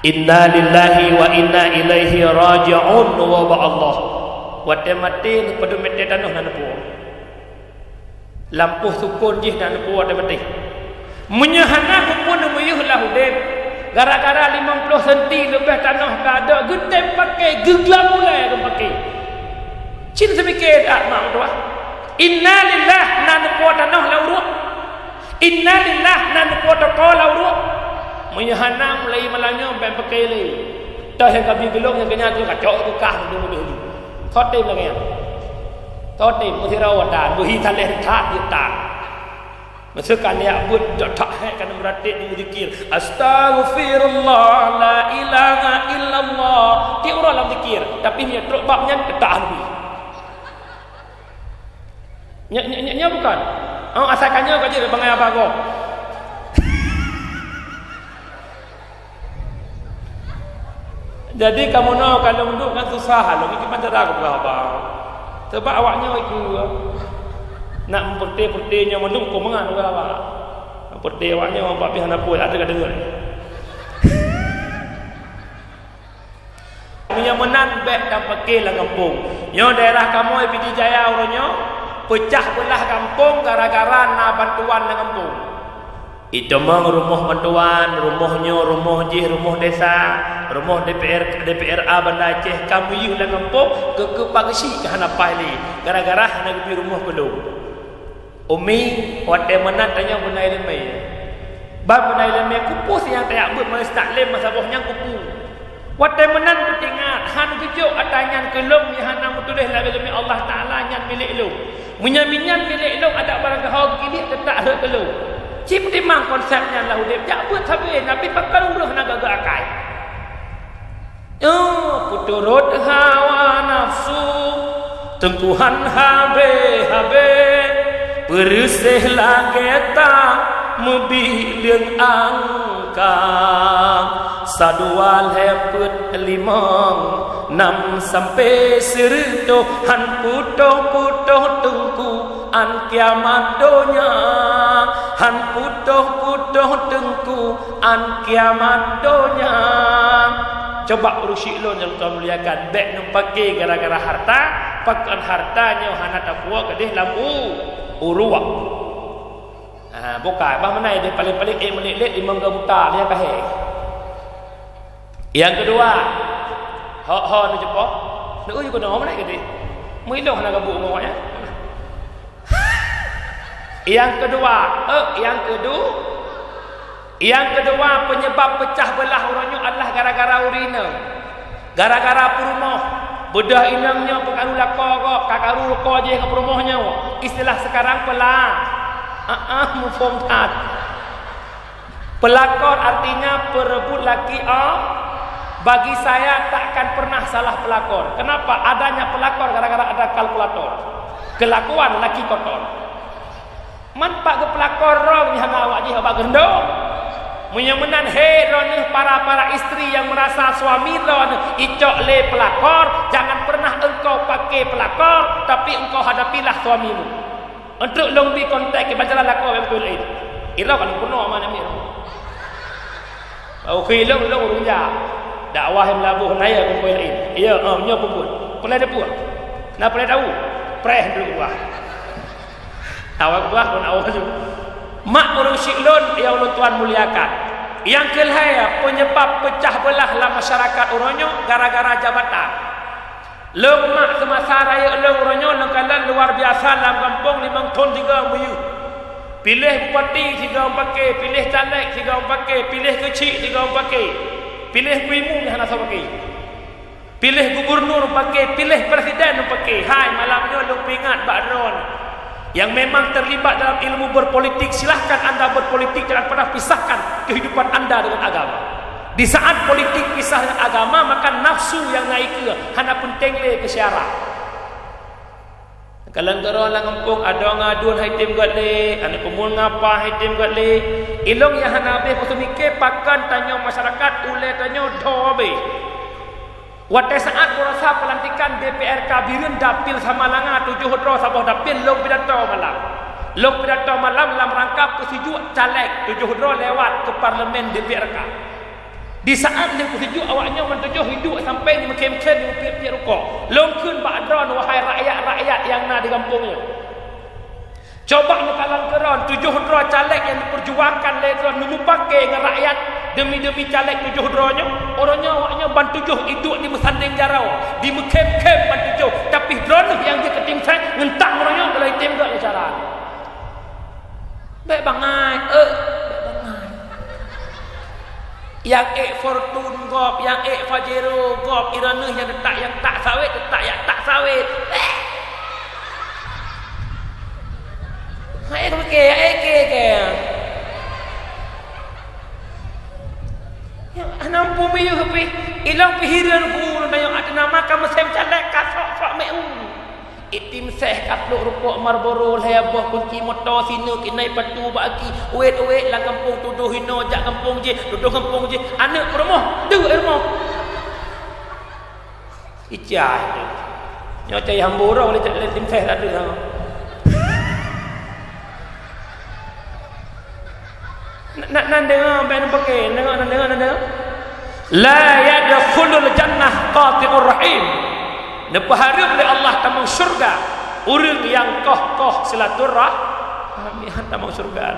Inna lillahi wa inna ilaihi raji'un, wa ba Allah. Watée maté, padum mètè tanoh na neupuwoe. Lampôh sukon jih na neupuwoe watée maté. Meunyoe hana, peue neumiyuh lam udeb, gara-gara limong ploh senti leubeh tanoh ka dok, geutem paké, geuglam ulée geupaké. Cit seumiké that mak meutuah. Inna lillah na neupuwoe tanoh lam uruek. Inna lillah na neupuwoe toko lam uruek. Meunyoe hana, mulai malam nyoe bèk paké lé. Toh nyang ka bi geulong nyang keunyan tu kacok keu kah dulu dulu. Totem lagée nyan. Totem meusidroe dan beuhi taleh that jeuet tan. Masa ka liak buet dak tak hek kana meuratik di zikir. Astaghfirullah, la ilaha illallah. Tiep uroe lam zikir, tapi meunyoe trok bab nyan, tak hana. Nya, nya, nya, nya bukan. Oh, asai ka nyoe ka jeuet bangai abah gob. Jadi kamoe nyoe ka lôn duek kan susah lôn, kiban cara kupeugah haba. Sabab awak nyoe ikeu nak meupeureuté-peureuté nyoe mandum huköm mangat kupeugah haba. Meupeureuté awak nyoe bak pih hana peue, ada ka deungoe. Meunyoe meunan bèk tapaké lam gampông. Nyoe daerah kamoe Pidie Jaya uroe nyoe peucah beulah gampông gara-gara na bantuan lam gampông. Itamong rumoh bantuan, rumoh nyoe, rumoh jih, rumoh desa, rumoh D P R, D P R A Banda Aceh ka meuyueh lam gampông, keu, keu pageusi ka hana paih lé, gara-gara hana geubri rumoh keu lôn. Umi, watée meunan tanyoe beuna iéleumé. Ban beuna iéleumé, keupeue nyang tajak beuet majelis taklim masa boh nyan keupeue? Watée meunan beutingat, han geujok ata nyan keu lôn nyang hana meutuléh lam iéleumé Allah Taala nyan milék lôn. Meunyoe nyan milék lôn, adak barang gaho geukiliek teutak rhot keu lôn. Ci peutimang konsep nyan lam udeb, jak beuet sabe, tapi pakon ureuëng hana gagah akai. Nyoe peuturot hawa nafsu, teungku han habéh-habéh, peureuséh lagée ta meubiet leueng angka. Sadua lhée peuet limong, nam sampoe sireutôh, han putôh-putôh teungku an kiamat donya, han putôh-putôh teungku an kiamat donya. Coba ureuëng syiek lôn nyang Tuhan muliakan, bèk neupaké gara-gara harta, pakon harta nyoe hana tapuwoe keudeh lam u-, uruek. Ha, bukai, bah meunan deh paléng-paléng ék meulet-let limong geuh buta, nyan ka hék. Nyang keudua, ho-ho neuceupok, neueu keunoe meunan keudeh. Meuilong hana gabuk ngon awaknyan. Nyang keudua, eh, nyang keudu-, nyang keudua, peunyeubab peucah beulah uroe nyoe adalah gara-gara ureuëng inong. Gara-gara peurumoh, beudôh inong nyoe peukaru lakoe gob, ka karu lakoe jih ngon peurumoh nyoe. Istilah sekarang pela-, ah, ah, muphom that. Pelakor artinya perebut laki, oh. Bagi saya, tak akan pernah salah pelakor. Kenapa? Adanya pelakor gara-gara ada kalkulator. Kelakuan laki kotor. Man pat geupeulakor droe nyan hana awak jih bak geureundo. Meunyoe meunan, he droeneuh para-para istri yang merasa suami droeneuh icok lé pelakor, jangan pernah engkau pakai pelakor, tapi engkau hadapilah suamimu. Untuk lôn bi konteks kiban cara lakoe bak meutuléh. Ira kan peunoh amanah miet. Bak ukeue lôn, lôn ureuëng jak. Dakwah nyang meulaboh naya kumpôi laén. Iya, ah, nyoe peubuet. Peulai deupue. Na peulai tahu. Preh dulu buah. Awak buah pun awak tu. Mak ureuëng syiek lôn, ya Allah Tuhan muliakan. Nyang keulhèe, peunyeubab peucah beulah lam masyarakat uroe nyoe gara-gara jabatan. Lôn mak seumasa rayeuk lôn uroe nyoe lôn kalon luar biasa lam gampông limong thon tiga meuyeuh. Piléh bupati tiga paké, piléh caleg tiga paké, piléh keuchik tiga paké, piléh kuimu nyang hana soe paké. Piléh gubernur paké, piléh presiden paké. Hai, malam nyoe lôn peuingat bak droeneuh. Yang memang terlibat dalam ilmu berpolitik, silahkan anda berpolitik, jangan pernah pisahkan kehidupan anda dengan agama. Di saat politik pisah dengan agama, maka nafsu nyang na ikeue hana peunteng lé keu syara. Kalon keudroe lam gampông, adoe ngon aduen hai tem göt lé, aneuk peumuda ngon apa hai tem göt lé. Ilong nyang hana habéh peuseumiké pakon tanyoe masyarakat ulée tanyoe dho habéh. Watée saat beurasa peulantikan D P R K Bireuen dapil Samalanga tujoh droe saboh dapil lôn pidato malam. Lôn pidato malam lam rangka peusijuek caleg tujoh droe lewat keu parlemen D P R K. Di saat lheueh peusijuek awaknyoe ban tujoh iduek sampai di meukhém-khém di piep-piep rukok. Lôn kheun bak droeneuh, wahai rakyat-rakyat nyang na di gampông nyoe. Cuba neukalon keu droen, tujoh droe caleg nyang diperjuangkan lé droen neumupake ngon rakyat demi-demi caleg tujoh droe nyoe. Uroe nyoe awaknyoe ban tujoh iduek di meusandeng jaroe, di meukhém-khém ban tujoh. Tapi droeneuh nyang jeuet keu tim ses, ngon tak uroe nyoe ka lheueh item gét lé cara. Bék bangai, eh, bék bangai. Nyang ék Fortuner gob, nyang ék Pajero gob, droeneuh nyang teutak, nyang tak sawét, teutak nyang tak sawét. Eh. Hai keuke, hai keuke. Nyang hana peue miyueb pih, ilong pih hireuen guru nyoe ateueh nama ka meusém caleg ka sok-sok meu. Item ses ka plôk rukok Marlboro, lhée boh kunci moto, sineuk inai patu bak aki, uet-uet lam gampông, tudoh inoe jak gampông jih, tudoh gampông jih, aneuk peurumoh, deuh rumoh. Icah tu. Nyoe cai hamburo lé, lé tim ses tadi ha. Nak, nak, nak deungoe, bèk neupeuke, deungoe, deungoe, deungoe. La yadkhulul jannah qati'ur rahim. Neupeuhareuem lé Allah tamong syeuruga ureueng nyang koh-koh silaturah-, rahmi, han tamong syeuruga.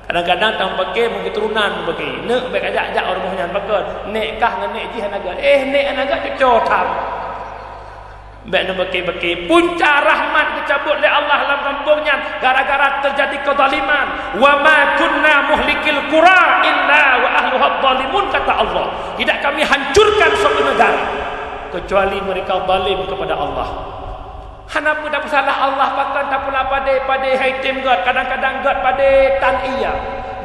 Kadang-kadang tamong peuke meuketurunan peuke. Neuk bèk kajak-jak rumoh nyan, pakon? Nek kah ngon nek jih hana gèt. Eh, nek hana gèt, cuco tham. Bèk neubeuke-beuke. Punca rahmat geucabot lé Allah lam gampông nyan gara-gara teujadi keuzaliman. "Wa ma kunna muhlikil qura illa wa ahluha zalimun," kata Allah. "Tidak Kami hancurkan suatu negara kecuali mereka zalim kepada Allah." Hana peue tapeusalah Allah, pakon tapula padé, padé hai tem gèt, kadang-kadang gèt padé tan ie.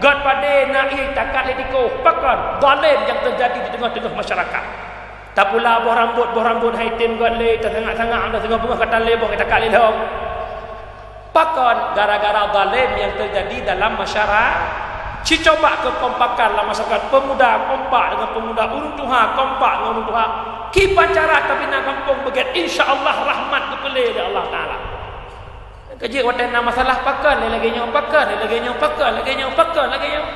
Gèt padé na ie takat lé dikoh, pakon? Zalim nyang teujadi di teungoh-teungoh masyarakat. Tapula boh rambot, boh rambot hai tem gèt lé, tasangak-sangak, tasangak beungoh ka tan lé boh, takat lé lom. Pakon? Gara-gara zalim nyang teujadi dalam masyara-, ci coba keukompakan lam masyarakat, pemuda kompak deungon pemuda, ureueng tuha kompak deungon ureueng tuha. Kiban cara tabina gampông beugèt, insya Allah rahmat geupeulé lé Allah Taala. Keujeuet watèe na masalah pakon lé lagèe nyoe, pakon lé lagèe nyoe, pakon lagèe nyoe, pakon lagèe nyoe.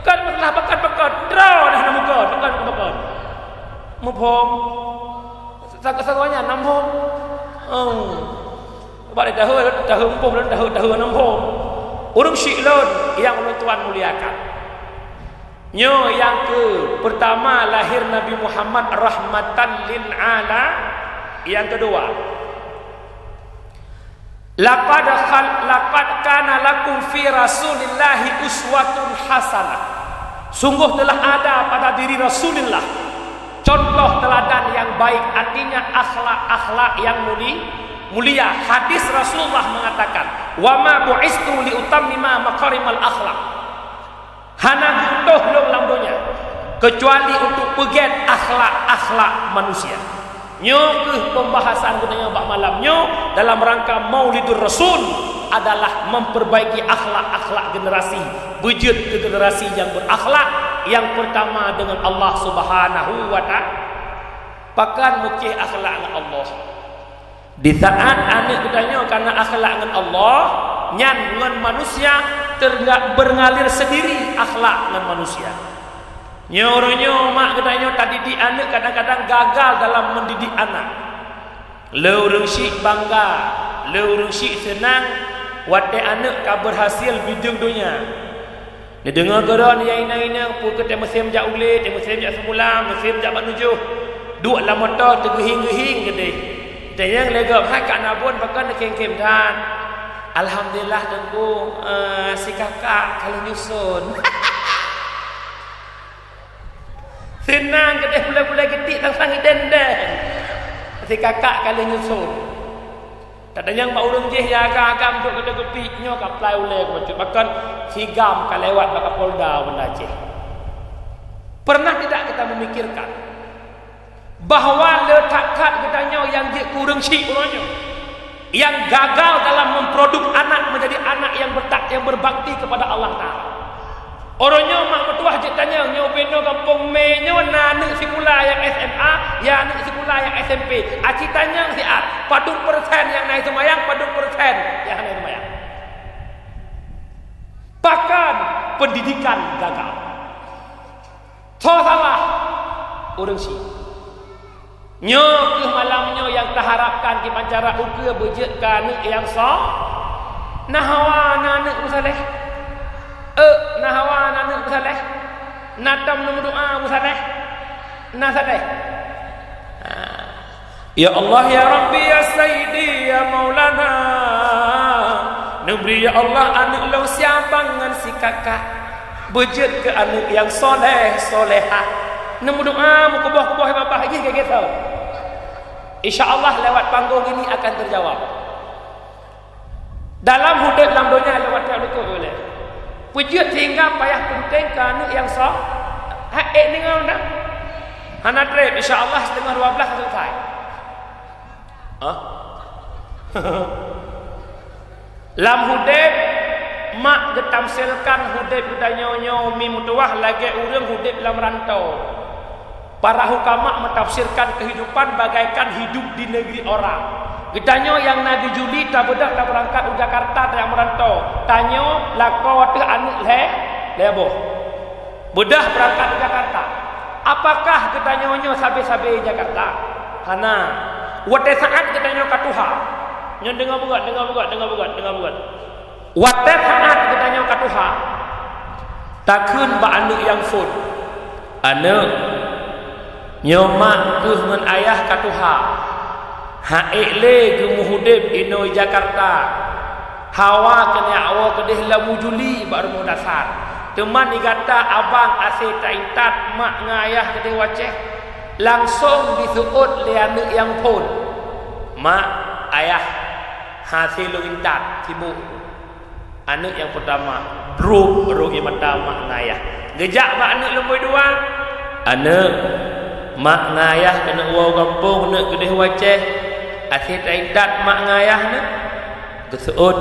Kon masalah pakon, pakon. Droe dah na muka, pakon, pakon. Muphom. Sagoe-sagoe nyan na muphom. Oh. Bak di tahun, tahun muphom dan tahun, tahun na muphom. Ureueng syik lôn nyang ulôn tuan muliakan. Nyoe nyang keu peurtama lahé Nabi Muhammad rahmatan lil ala-, nyang keudua, Laqad khal-, laqad kana lakum fi Rasulillahi uswatun hasanah. Sungguh telah ada pada diri Rasulullah contoh teladan yang baik, artinya akhlak-akhlak yang muli-, mulia. Hadis Rasulullah mengatakan, "Wa ma bu'istu li utammima makarimal akhlak." Hana geuutus lôn lam donya, keucuali untuk peugèt akhlak-akhlak manusia. Nyoe keuh pembahasan geutanyoe bak malam nyoe dalam rangka Maulidur Rasul adalah memperbaiki akhlak-akhlak generasi, beujeuet keu generasi nyang berakhlak, nyang peurtama deungon Allah Subhanahu wa Ta'ala. Pakon meucéh akhlak ngon Allah? Di saat aneuk geutanyoe kana akhlak ngon Allah, nyan ngon manusia terga-, beungalir seudiri akhlak ngon manusia. Nyoe uroe nyoe mak geutanyoe tadidik aneuk kadang-kadang gagal dalam mendidik anak. Le ureueng syik bangga, le ureueng syik seunang watèe aneuk ka beurhasil bideueng donya. Neudeungoe keudroe nyang inong-inong, peue keuh teumeuseum jak ulèe, teumeuseum jak seubulan, meuseum jak bak nujoh. Duek lam moto teugeuhing-geuhing keudeh. Tanyong lé gob, "Hai Kak Nabon, pakon neukhém-khém that?" "Alhamdulillah Teungku, eh, si kakak ka lheueh nyuson." Seunang keudeh, pulai-pulai geutik sang-sang idendeng. Si kakak ka lheueh nyuson. Tatanyong bak ureueng jih nyang agam-agam duek keu teugeupiek nyoe ka plai ulèe keu bacut, bahkan si gam ka lewat bak Kapolda Banda Aceh. Pernah tidak kita memikirkan bahwa le that-that geutanyoe nyang jeuet keu ureueng syik uroe nyoe, nyang gagal dalam memproduk anak menjadi anak yang bertak-, yang berbakti kepada Allah Taala? Uroe nyoe mak meutuwah jeuet tanyong, nyoe ubé nyoe gampông mé nyoe na aneuk sikula nyang S M A, ya aneuk sikula nyang S M P. Aci tanyong siat, padum persen nyang na seumayang, padum persen nyang hana seumayang. Pakon pendidikan gagal. Soe salah? Ureuëng sie. Nyoe kheueh malam nyoe nyang taharapkan kiban cara ukeue beujeuet keu aneuëk nyang soe. Na hawa na aneuëk meusaléh. Eh, na hawa na aneuëk meusaléh. Na tom neumeudoa meusaléh. Na saléh. Ha. Ya Allah, ya Rabbi, ya Sayyidi, ya Maulana, neubri, ya Allah, aneuëk lôn si abang ngon si kakak, beujeuet keu aneuëk nyang soleh, solehah. Neumeudoa, meukuboh-kuboh babah jih geugeuseu. Insya Allah, lewat panggung ini akan terjawab. Dalam udeb lam donya lewat treb likot ulée. Peujeuet sehingga payah peunteng keu aneuëk nyang soe. Hai, ék deungoe dah. Hana treb, insya Allah, setengah dua belas selesai. Hah? Lam udeb, mak geutamsilkan udeb geutanyoe nyoe mi meutuwah lagée ureuëng udeb lam rantau. Para hukama meutafsirkan kehidupan bagaikan hidup di negeri orang. Geutanyoe nyang na geujuli, tabeudôh tabeurangkat u Jakarta, tajak meurantau. Tanyoe lakoe ateueh aneuëk lhée, lhée boh. Beudôh beurangkat u Jakarta. Apakah geutanyoe nyoe sabe-sabe Jakarta? Hana. Watée saát geutanyoe ka tuha. Nyoe deungoe beugét, deungoe beugét, deungoe beugét, deungoe beugét. Watée saát geutanyoe ka tuha, takheun bak aneuëk nyang phon, "Aneuëk, nyoe mak kheueh ngon ayah ka tuha. Han ék lé geumeuudeb inoe Jakarta. Hawa keuneuk woe keudeh lam ujuli bak rumoh dasar. Teuma di gata abang hase taintat mak ngon ayah keudeh u Aceh." Langsong diseuôt lé aneuëk nyang phon, "Mak, ayah, hase lôn intat, sibuk." Aneuëk nyang peurtama, brok rhot ie mata mak ngon ayah. Geujak bak aneuëk lumboi dua, "Aneuëk, mak ngon ayah keuneuk woe u gampông neuk keudeh u Aceh. Hase taintat mak ngon ayah neuk." Geuseuôt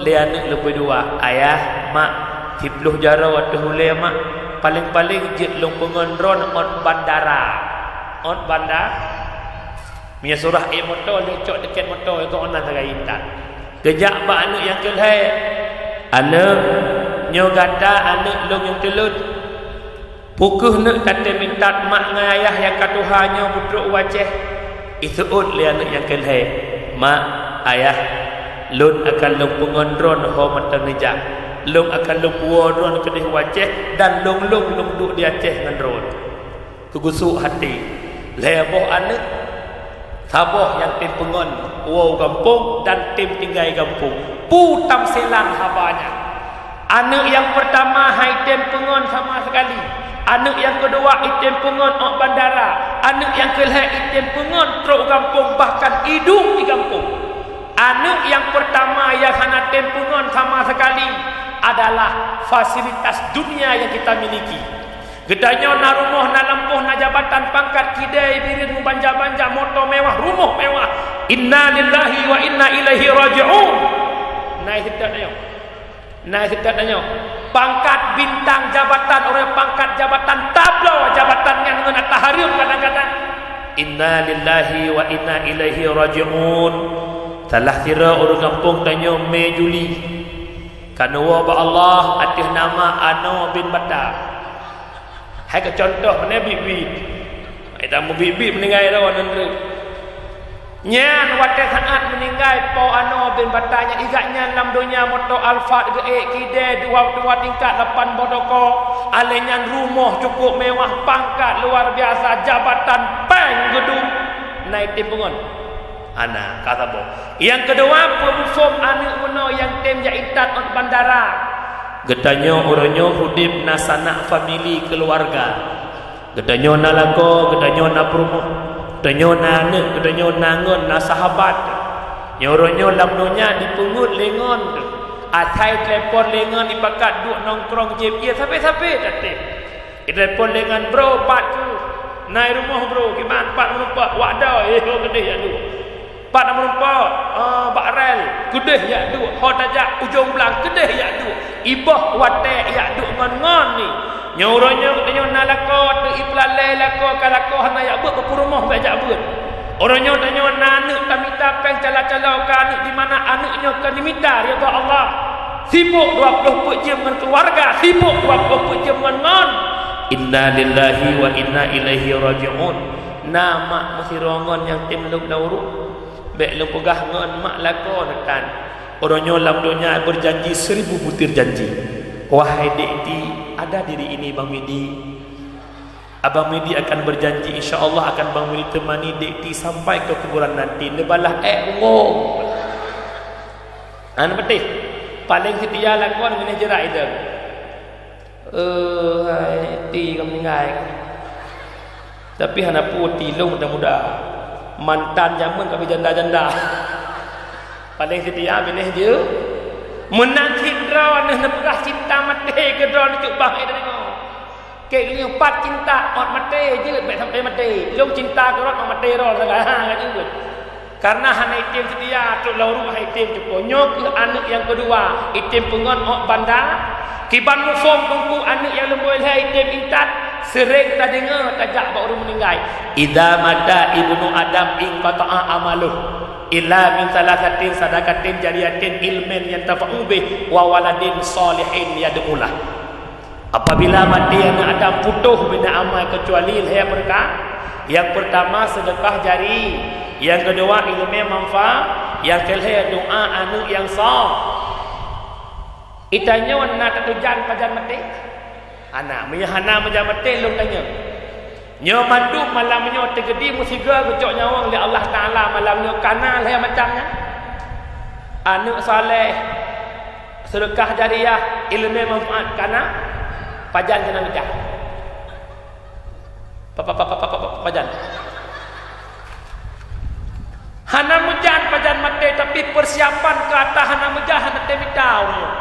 lé aneuëk lumboi dua, "Ayah, mak, siploh jaroe ateueh ulée, mak. Paleng-paleng jeuet lôn peungon droeneuh ôt bandara." Ôt banda-, Meunyoe surah ék moto, lheueh cok tiket moto, keu ôk nan sagai intat. Geujak bak aneuëk nyang keulhée, "Aneuëk, nyoe gata aneuëk lôn nyang teulot. Peu kheueh neuk tatem intat mak ngon ayah nyang ka tuha nyoe beutrok u Aceh?" Iseuôt lé aneuëk nyang keulhée, "Mak, ayah, lôn akan lôn peungon droeneuh ho mantong neujak. Lôn akan lôn puwoe droeneuh keudeh u Aceh dan lôn-lôn lôn duek di Aceh ngon droeneuh." Keugeusuk até, lhée boh aneuëk, saboh nyang tem peungon woe u gampông dan tem tinggai gampông. Peue tamsilan haba nyan? Aneuëk nyang peurtama han item peungon sama sekali. Aneuëk nyang keudua item peungon ôt bandara. Aneuëk nyang keulhée item peungon trok u gampông, bahkan iduek di gampông. Aneuëk nyang peurtama nyang hana tem peungon sama sekali adalah fasilitas dunia yang kita miliki. Geutanyoe na rumoh, na lampôh, na jabatan, pangkat, kidée, bireuen, meubanja-banja, moto mewah, rumoh mewah. Inna lillahi wa inna ilaihi raji'un. Na seutôt tanyoe. Na seutôt tanyoe. Pangkat, bintang, jabatan, ureuëng pangkat jabatan, tabloe jabatan nyan ngon ata hareuem kadang-kadang. Inna lillahi wa inna ilaihi raji'un. Salah sidroe ureuëng gampông tanyoe mé juli. Ka neuwoe bak Allah ateueh nama Anoe bin Bata. Hai keu contoh, meunan biet-biet. Hai tamu biet-biet meuninggai droe nan treuk. Nyan watée saát meuninggai Po Anoe bin Bata nyan, igat nyan lam donya moto Alphard geuék, kidée dua, dua tingkat, lapan boh toko. Alée nyan rumoh cukôp mewah, pangkat luar biasa, jabatan péng geuduek. Na item peungon? Hana, ka saboh. Nyang keudua, peue muphom aneuëk meunoe nyang tem jak intat ôt bandara? Geutanyoe uroe nyoe udeb na sanak famili keuluwarga. Geutanyoe na lakoe, geutanyoe na peurumoh, geutanyoe na aneuëk, geutanyoe na ngon, na sahabat. Nyoe uroe nyoe lam donya jipeungeuet lé ngon. Asai telepon lé ngon jipakat duek nongkrong jieb ié sabe-sabe tatem. Jitelepon lé ngon, "Bro, pat kheueh?" "Na i rumoh, Bro." "Kiban, pat meureumpok?" "Wak doe." "Eh, ho keudeh jak duek." "Pat na meureumpok?" "Eh, bak rel." "Keudeh jak duek." "Ho tajak ujong blang?" "Keudeh jak duek." Iboh watée jak duek ngon-ngon ni. Nyoe uroe nyoe geutanyoe na lakoe, teuk ipeulalée lakoe, ka lakoe hana jak beuet, bak peurumoh bak jak beuet. Uroe nyoe tanyoe na aneuëk tamita péng cala-cala keu aneuëk, di mana aneuëk nyoe ka jimita ridha Allah. Sibok dua ploh peuet jeuem ngon keuluwarga, sibok dua ploh peuet jeuem ngon, ngon. Inna lillahi wa inna ilaihi raji'un. Na mak meusidroe ngon nyang tem lôn lam uruek. Bék lôn peugah ngon mak lakoe neutan. Uroe nyoe lam donya berjanji seribu butir janji. Wahai Dek Ti, ada diri ini Bang Midi. Abang Midi akan berjanji, insya Allah akan Bang Midi temani Dek Ti sampai ke kuburan nanti. Neubalah ék bungong. Hana beuteh. Paléng seutia lakoe ngon jeurak idong. Eh, hai, Ti ka meuninggai. Tapi hana peue, Ti lôn muda-muda. Mantan jameun ka bi janda-janda. Paléng seutia binéh jeuet. Meunan cit droeneuh neupeugah cinta maté keu droeneuh cuk bah hai deungoe. Keu lheueh pat cinta ôt maté jeuet bék sampai maté. Lôn cinta keu droeneuh ôt maté droeneuh sagai. Ha, ka jeuet. Karena hana item seutia, trok lam uruek hana item cuko. Nyoe keuh aneuk nyang keudua, item peungon ôt banda. Kiban muphom teungku aneuk nyang leumbôi lhèe item intat, seuréng tadeungoe tajak bak ureueng meuninggai. Idza mata ibnu Adam inqata'a amaluh illa min tsalatsatin sadaqatin jariyatin ilmin yuntafa'u bih wa waladin shalihin yad'u lah. Apabila maté aneuk Adam putôh bina amai keucuali lhèe peurka-, nyang peurtama seudeukah jari, nyang keudua ileumèe manfaat, nyang keulhèe doa aneuk nyang sah. Geutanyoe na tatujan pajan maté? Hana, meunyoe hana meujan maté lôn tanyoe. Nyoe mandum malam nyoe teugeudi meusigoe geucok nyawöng lé Allah Taala malam nyoe kana lhèe macam nyan. Aneuk saleh, seudeukah jariah, ileumèe manfaat kana, pajan keunan meujan. Pa-, pa-, pa-, pa-, pa-, pa-, pajan. Hana meujan pajan maté, tapi persiapan keu ata hana meujan hana teuh mita ureueng.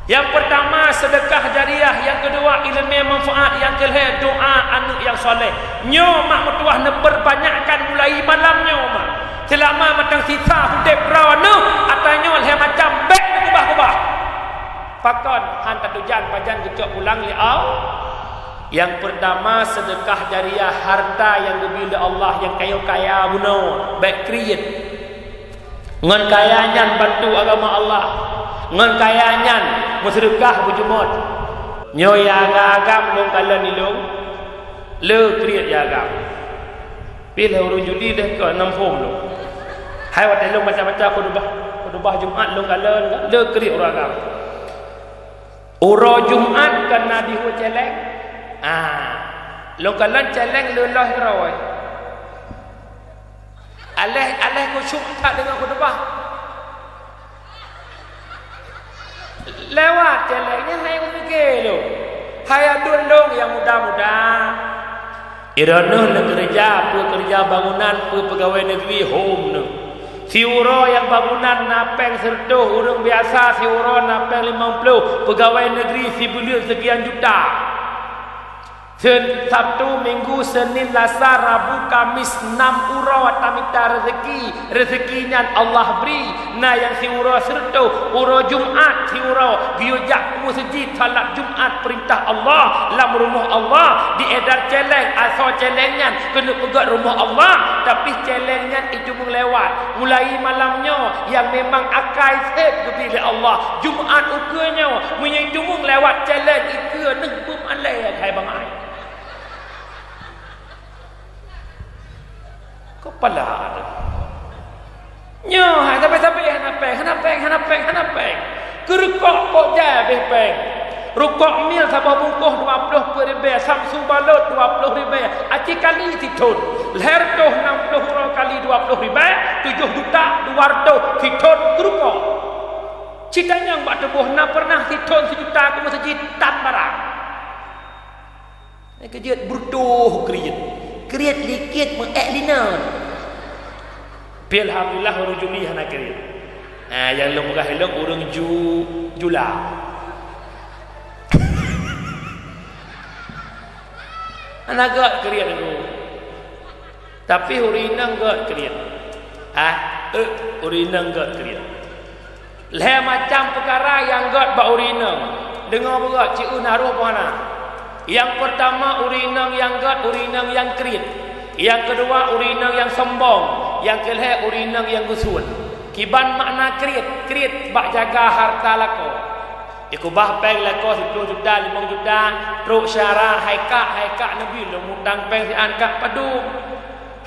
Nyang peurtama seudeukah jariah, nyang keudua ileumèe manfaat, nyang keulhèe doa aneuk nyang saleh. Nyoe mak meutuwah neupeurbanyakkan mulai malam nyoe mak. Seulama mantong sisa udép droeneuh, ata nyoe lhèe macam bèk neukeubah-keubah. Pakon han tatujan pajan geucok pulang lé Allah? Nyang peurtama seudeukah jariah, harta nyang geubri lé Allah nyang kaya-kaya bunoe, bèk kriet. Ngon kaya nyan bantu agama Allah. Ngon kaya nyan meuseudeukah beujeuet. Nyoe nyang agam-agam lôn kalon ilôn, le kriet nyang agam. Pih lhèe ureueng juli deh keu nam phom lôn. Hai watèe lôn baca-baca khutubah, khutubah Jumat lôn kalon, le kriet ureueng agam. Uroe Jumat ka na dihue cèlèng. Ah, lôn kalon cèlèng le loh keudroe. Aléh, aléh khusyuk that deungon khutubah. Lewat cèlèng nyan hai meuke lôn. Hai aduen lôn nyang muda-muda. Droeneuh neukeureuja, peue keureuja bangunan, peue peugawée negeri, hom neuh. Siuroe nyang bangunan na péng sireutôh, ureueng biasa siuroe na péng limong ploh, peugawée negeri sibuleuen seukian juta. Sen-, Sabtu, Minggu, Senin, Lasa, Rabu, Kamis, nam uroe tamita reuzeki. Reuzeki nyan Allah bri, na nyang siuroe sireutôh, uroe Jumat siuroe geuyue jak u meuseujid salat Jumat peurintah Allah, lam rumoh Allah, diedar cèlèng, asoe cèlèng nyan keuneuk peugöt rumoh Allah, tapi cèlèng nyan itumeung lewat. Mulai malam nyoe nyang memang akai sép geubri lé Allah, Jumat ukeue nyoe meunyoe itumeung lewat cèlèng, ikeue neuh beumalèe hai bangai. Kepala ada. Nyoe hai sabe-sabe hana péng, hana péng, hana péng, hana péng. Keu rukok kok jai habéh péng. Rukok mil saboh bungkôh dua ploh peuet ribèe, samsu balot dua ploh ribèe, aci kali sithon. Lhèe reutôh nam ploh uroe kali dua ploh ribèe, tujoh juta dua reutôh sithon keu rukok. Cit tanyong bak tuboh na pernah sithon sijuta keu meuseujid tan barang. Nyang keujeuet beureutoh kriet. Kriet likit meuék linan. Tapi alhamdulillah ureueng juli hana kriet. Ha, nyang lôn peugah ilôn ureueng ju-, jula. Hana göt kriet aku. Tapi ureueng inong göt kriet. Ha, eh, ureueng inong göt kriet. Lhèe macam peukara nyang göt bak ureueng inong. Deungoe beugöt, ci eu na roh peue hana. Nyang peurtama ureueng inong nyang göt, ureueng inong nyang kriet. Nyang keudua ureueng inong nyang sombong. Nyang keulhèe ureueng inong nyang geusuet. Kiban makna kriet, kriet bak jaga hareuta lakoe. Dikeubah péng lakoe siplôh juta, limong juta, trok syedara, hai kak, hai kak, neubi lôn mutang péng sian kak padum.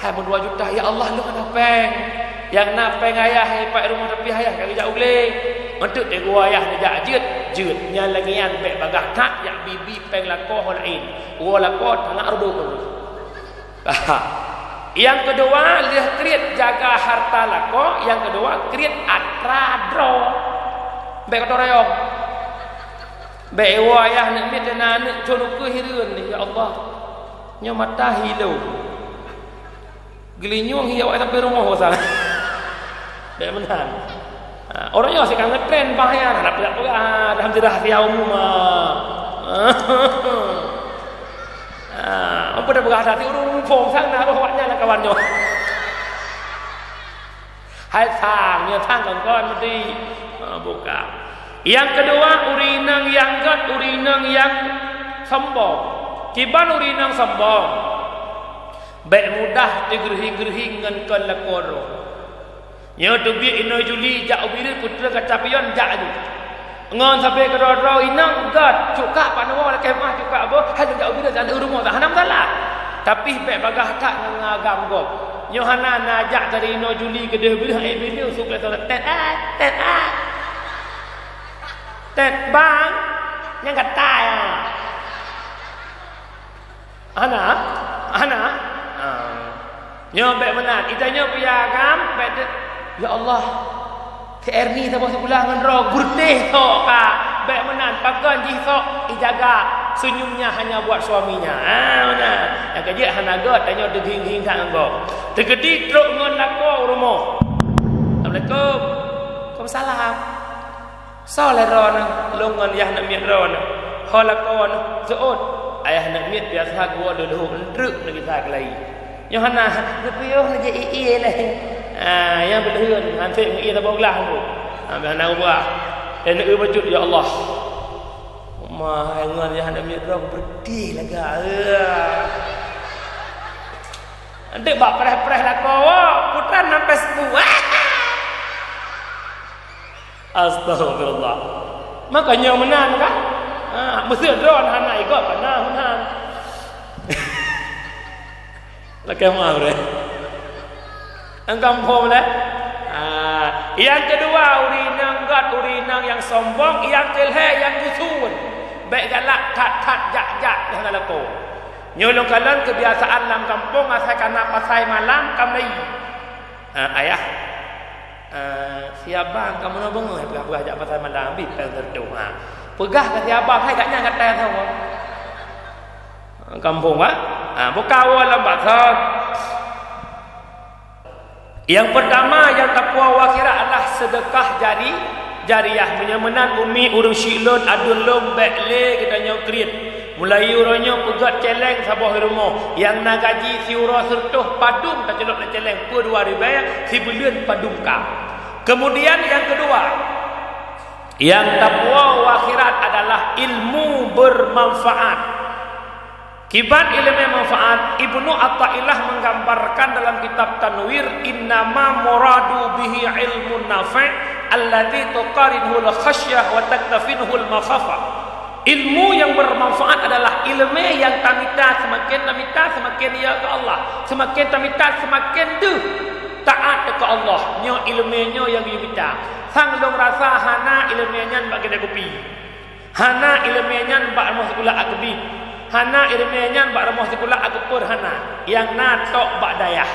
Hai meudua juta, ya Allah, lôn hana péng. Nyang na péng ayah, hai pat rumoh tapi ayah ka geujak u glé. Eunteuk teuk geuwoe ayah neujak jeuet, jeuet. Nyan lagèe nyan bèk bagaih that jak bi-bi péng lakoe ho laén. Woe lakoe tangak reubok. Nyang keudua, lheueh kriet jaga harta lakoe, nyang keudua kriet atra droe. Bèk gotong royong. Bèk woe ayah aneuk miet dan aneuk cok ukeue hireuen, ya Allah. Nyoe mata hi lôn. Geulinyueng hi awak sampai rumoh bosan. Bèk meunan. Ha, ureueng nyoe sika ngetren bah nyan, hana peugah-peugah, alhamdulillah, siat umum, ha. Ha, apa dah peugah tadi, ureueng muphom sang na roh awak nyan lam kawan nyoe. Hai sang, nyoe sang kon-kon meuti. Ha, buka. Nyang keudua, ureueng inong nyang gèt, ureueng inong nyang sombong. Kiban ureueng inong sombong. Bèk mudah teugeurhing-geurhing ngon kon lakoe droe. Nyoe teubiet inoe Juli jak u Bireuen, peue treuk ka capion jak laju. Ngon sabe keudroe-droe inong gèt, cukak pat neuwoe lakèe meuah cukak boh, hai lôn jak u Bireuen, jak u rumoh, tak hana masalah. Tapi bèk bagaih that ngon agam gob. Nyoe hana na jak dari inoe Juli keudéh Bireuen, eh, Bireuen, sukle tét, eh, tét, eh. Tét bang, nyang gata ya. Hana? Hana? Ah. Nyoe bèk meunan. Ita nyoe piagam, bèk de-, "Ya Allah, si Erni saboh sikula ngon droe, beureutéh sok ka." Bèk meunan. Pakon jih sok? Ijaga senyumnya hanya buat suaminya. Ah, meunan. Nyang keujeuet hana gèt, tanyoe teugieng-gieng that ngon gob. Teukeudi trok ngon lakoe u rumoh. "Assalamualaikum." "Waalaikumsalam." "Soe lé droeneuh?" "Lôn ngon ayah aneuk miet droeneuh." "Ho lakoe neuh?" "Seuôt." Ayah aneuk miet biasa geuwoe lheueh-lheueh eundreuk neugisa keulayi. Nyoe hana, neupiôh neujak ie-ie lé. Ah, nyang beuleuheuen, han sép ngon ie saboh glah tu. Ah, hana ubah. Eh, neueu bacut, ya Allah. Ma, hai ngon ayah aneuk miet droe beureuti lagak. Eudeuek bak preh-preh lakoe, putran sampai seubu. Astagfirullah. Maka nyoe meunan kan? Ha, meuseu droe hana igob, hana, hana. Lakèe maaf deh. Engkau muphom deh? Ha, nyang keudua, ureueng inong gèt, ureueng inong nyang sombong, nyang keulhèe nyang geusun. Bèk galak that-that jak-jak nyang na lakoe. Nyoe lôn kalon keubiasaan lam gampông, asai ka na pasai malam, ka meulayi. Ha, ayah. Ah, si abang ka meunoe beungoh peugah-peugah jak pasai malam, bi péng sireutoh, ha. Peugah keu si abang, hai gata nyang gata saboh. Gampông, ha? Ha, buka awai lam baksa. Nyang peurtama nyang tapuwoe u akhirat adalah seudeukah jari-, jariah. Meunyoe meunan umi, ureueng syiek lôn, aduen lôn, bèk lé geutanyoe kriet. Mulai uroe nyoe peugèt céléng saboh rumoh, nyang na gaji siuroe sireutoh padum taculok lam céléng, peue dua ribèe, sibuleuen padum ka. Keumudian nyang keudua, nyang tapuwoe u akhirat adalah ilmu beumanfaat. Kiban ileumèe manfaat, Ibnu Athaillah menggambarkan dalam kitab Tanwir, "Innama muradu bihi ilmun nafi' alladzi tuqarinuhul khasyah wa taktafinuhul makhafah." Ilmu nyang beumanfaat adalah ileumèe nyang tamita, seumaken tamita, seumaken yö keu Allah. Seumaken tamita, seumaken deuh taát keu Allah. Nyoe ileumèe nyoe nyang geumita. Sang lôn rasa hana ileumèe nyan bak keudè kupi. Hana ileumèe nyan bak rumoh sikula Akbid. Hana ileumèe nyan bak rumoh sikula Akper, hana. Nyang na tok bak dayah.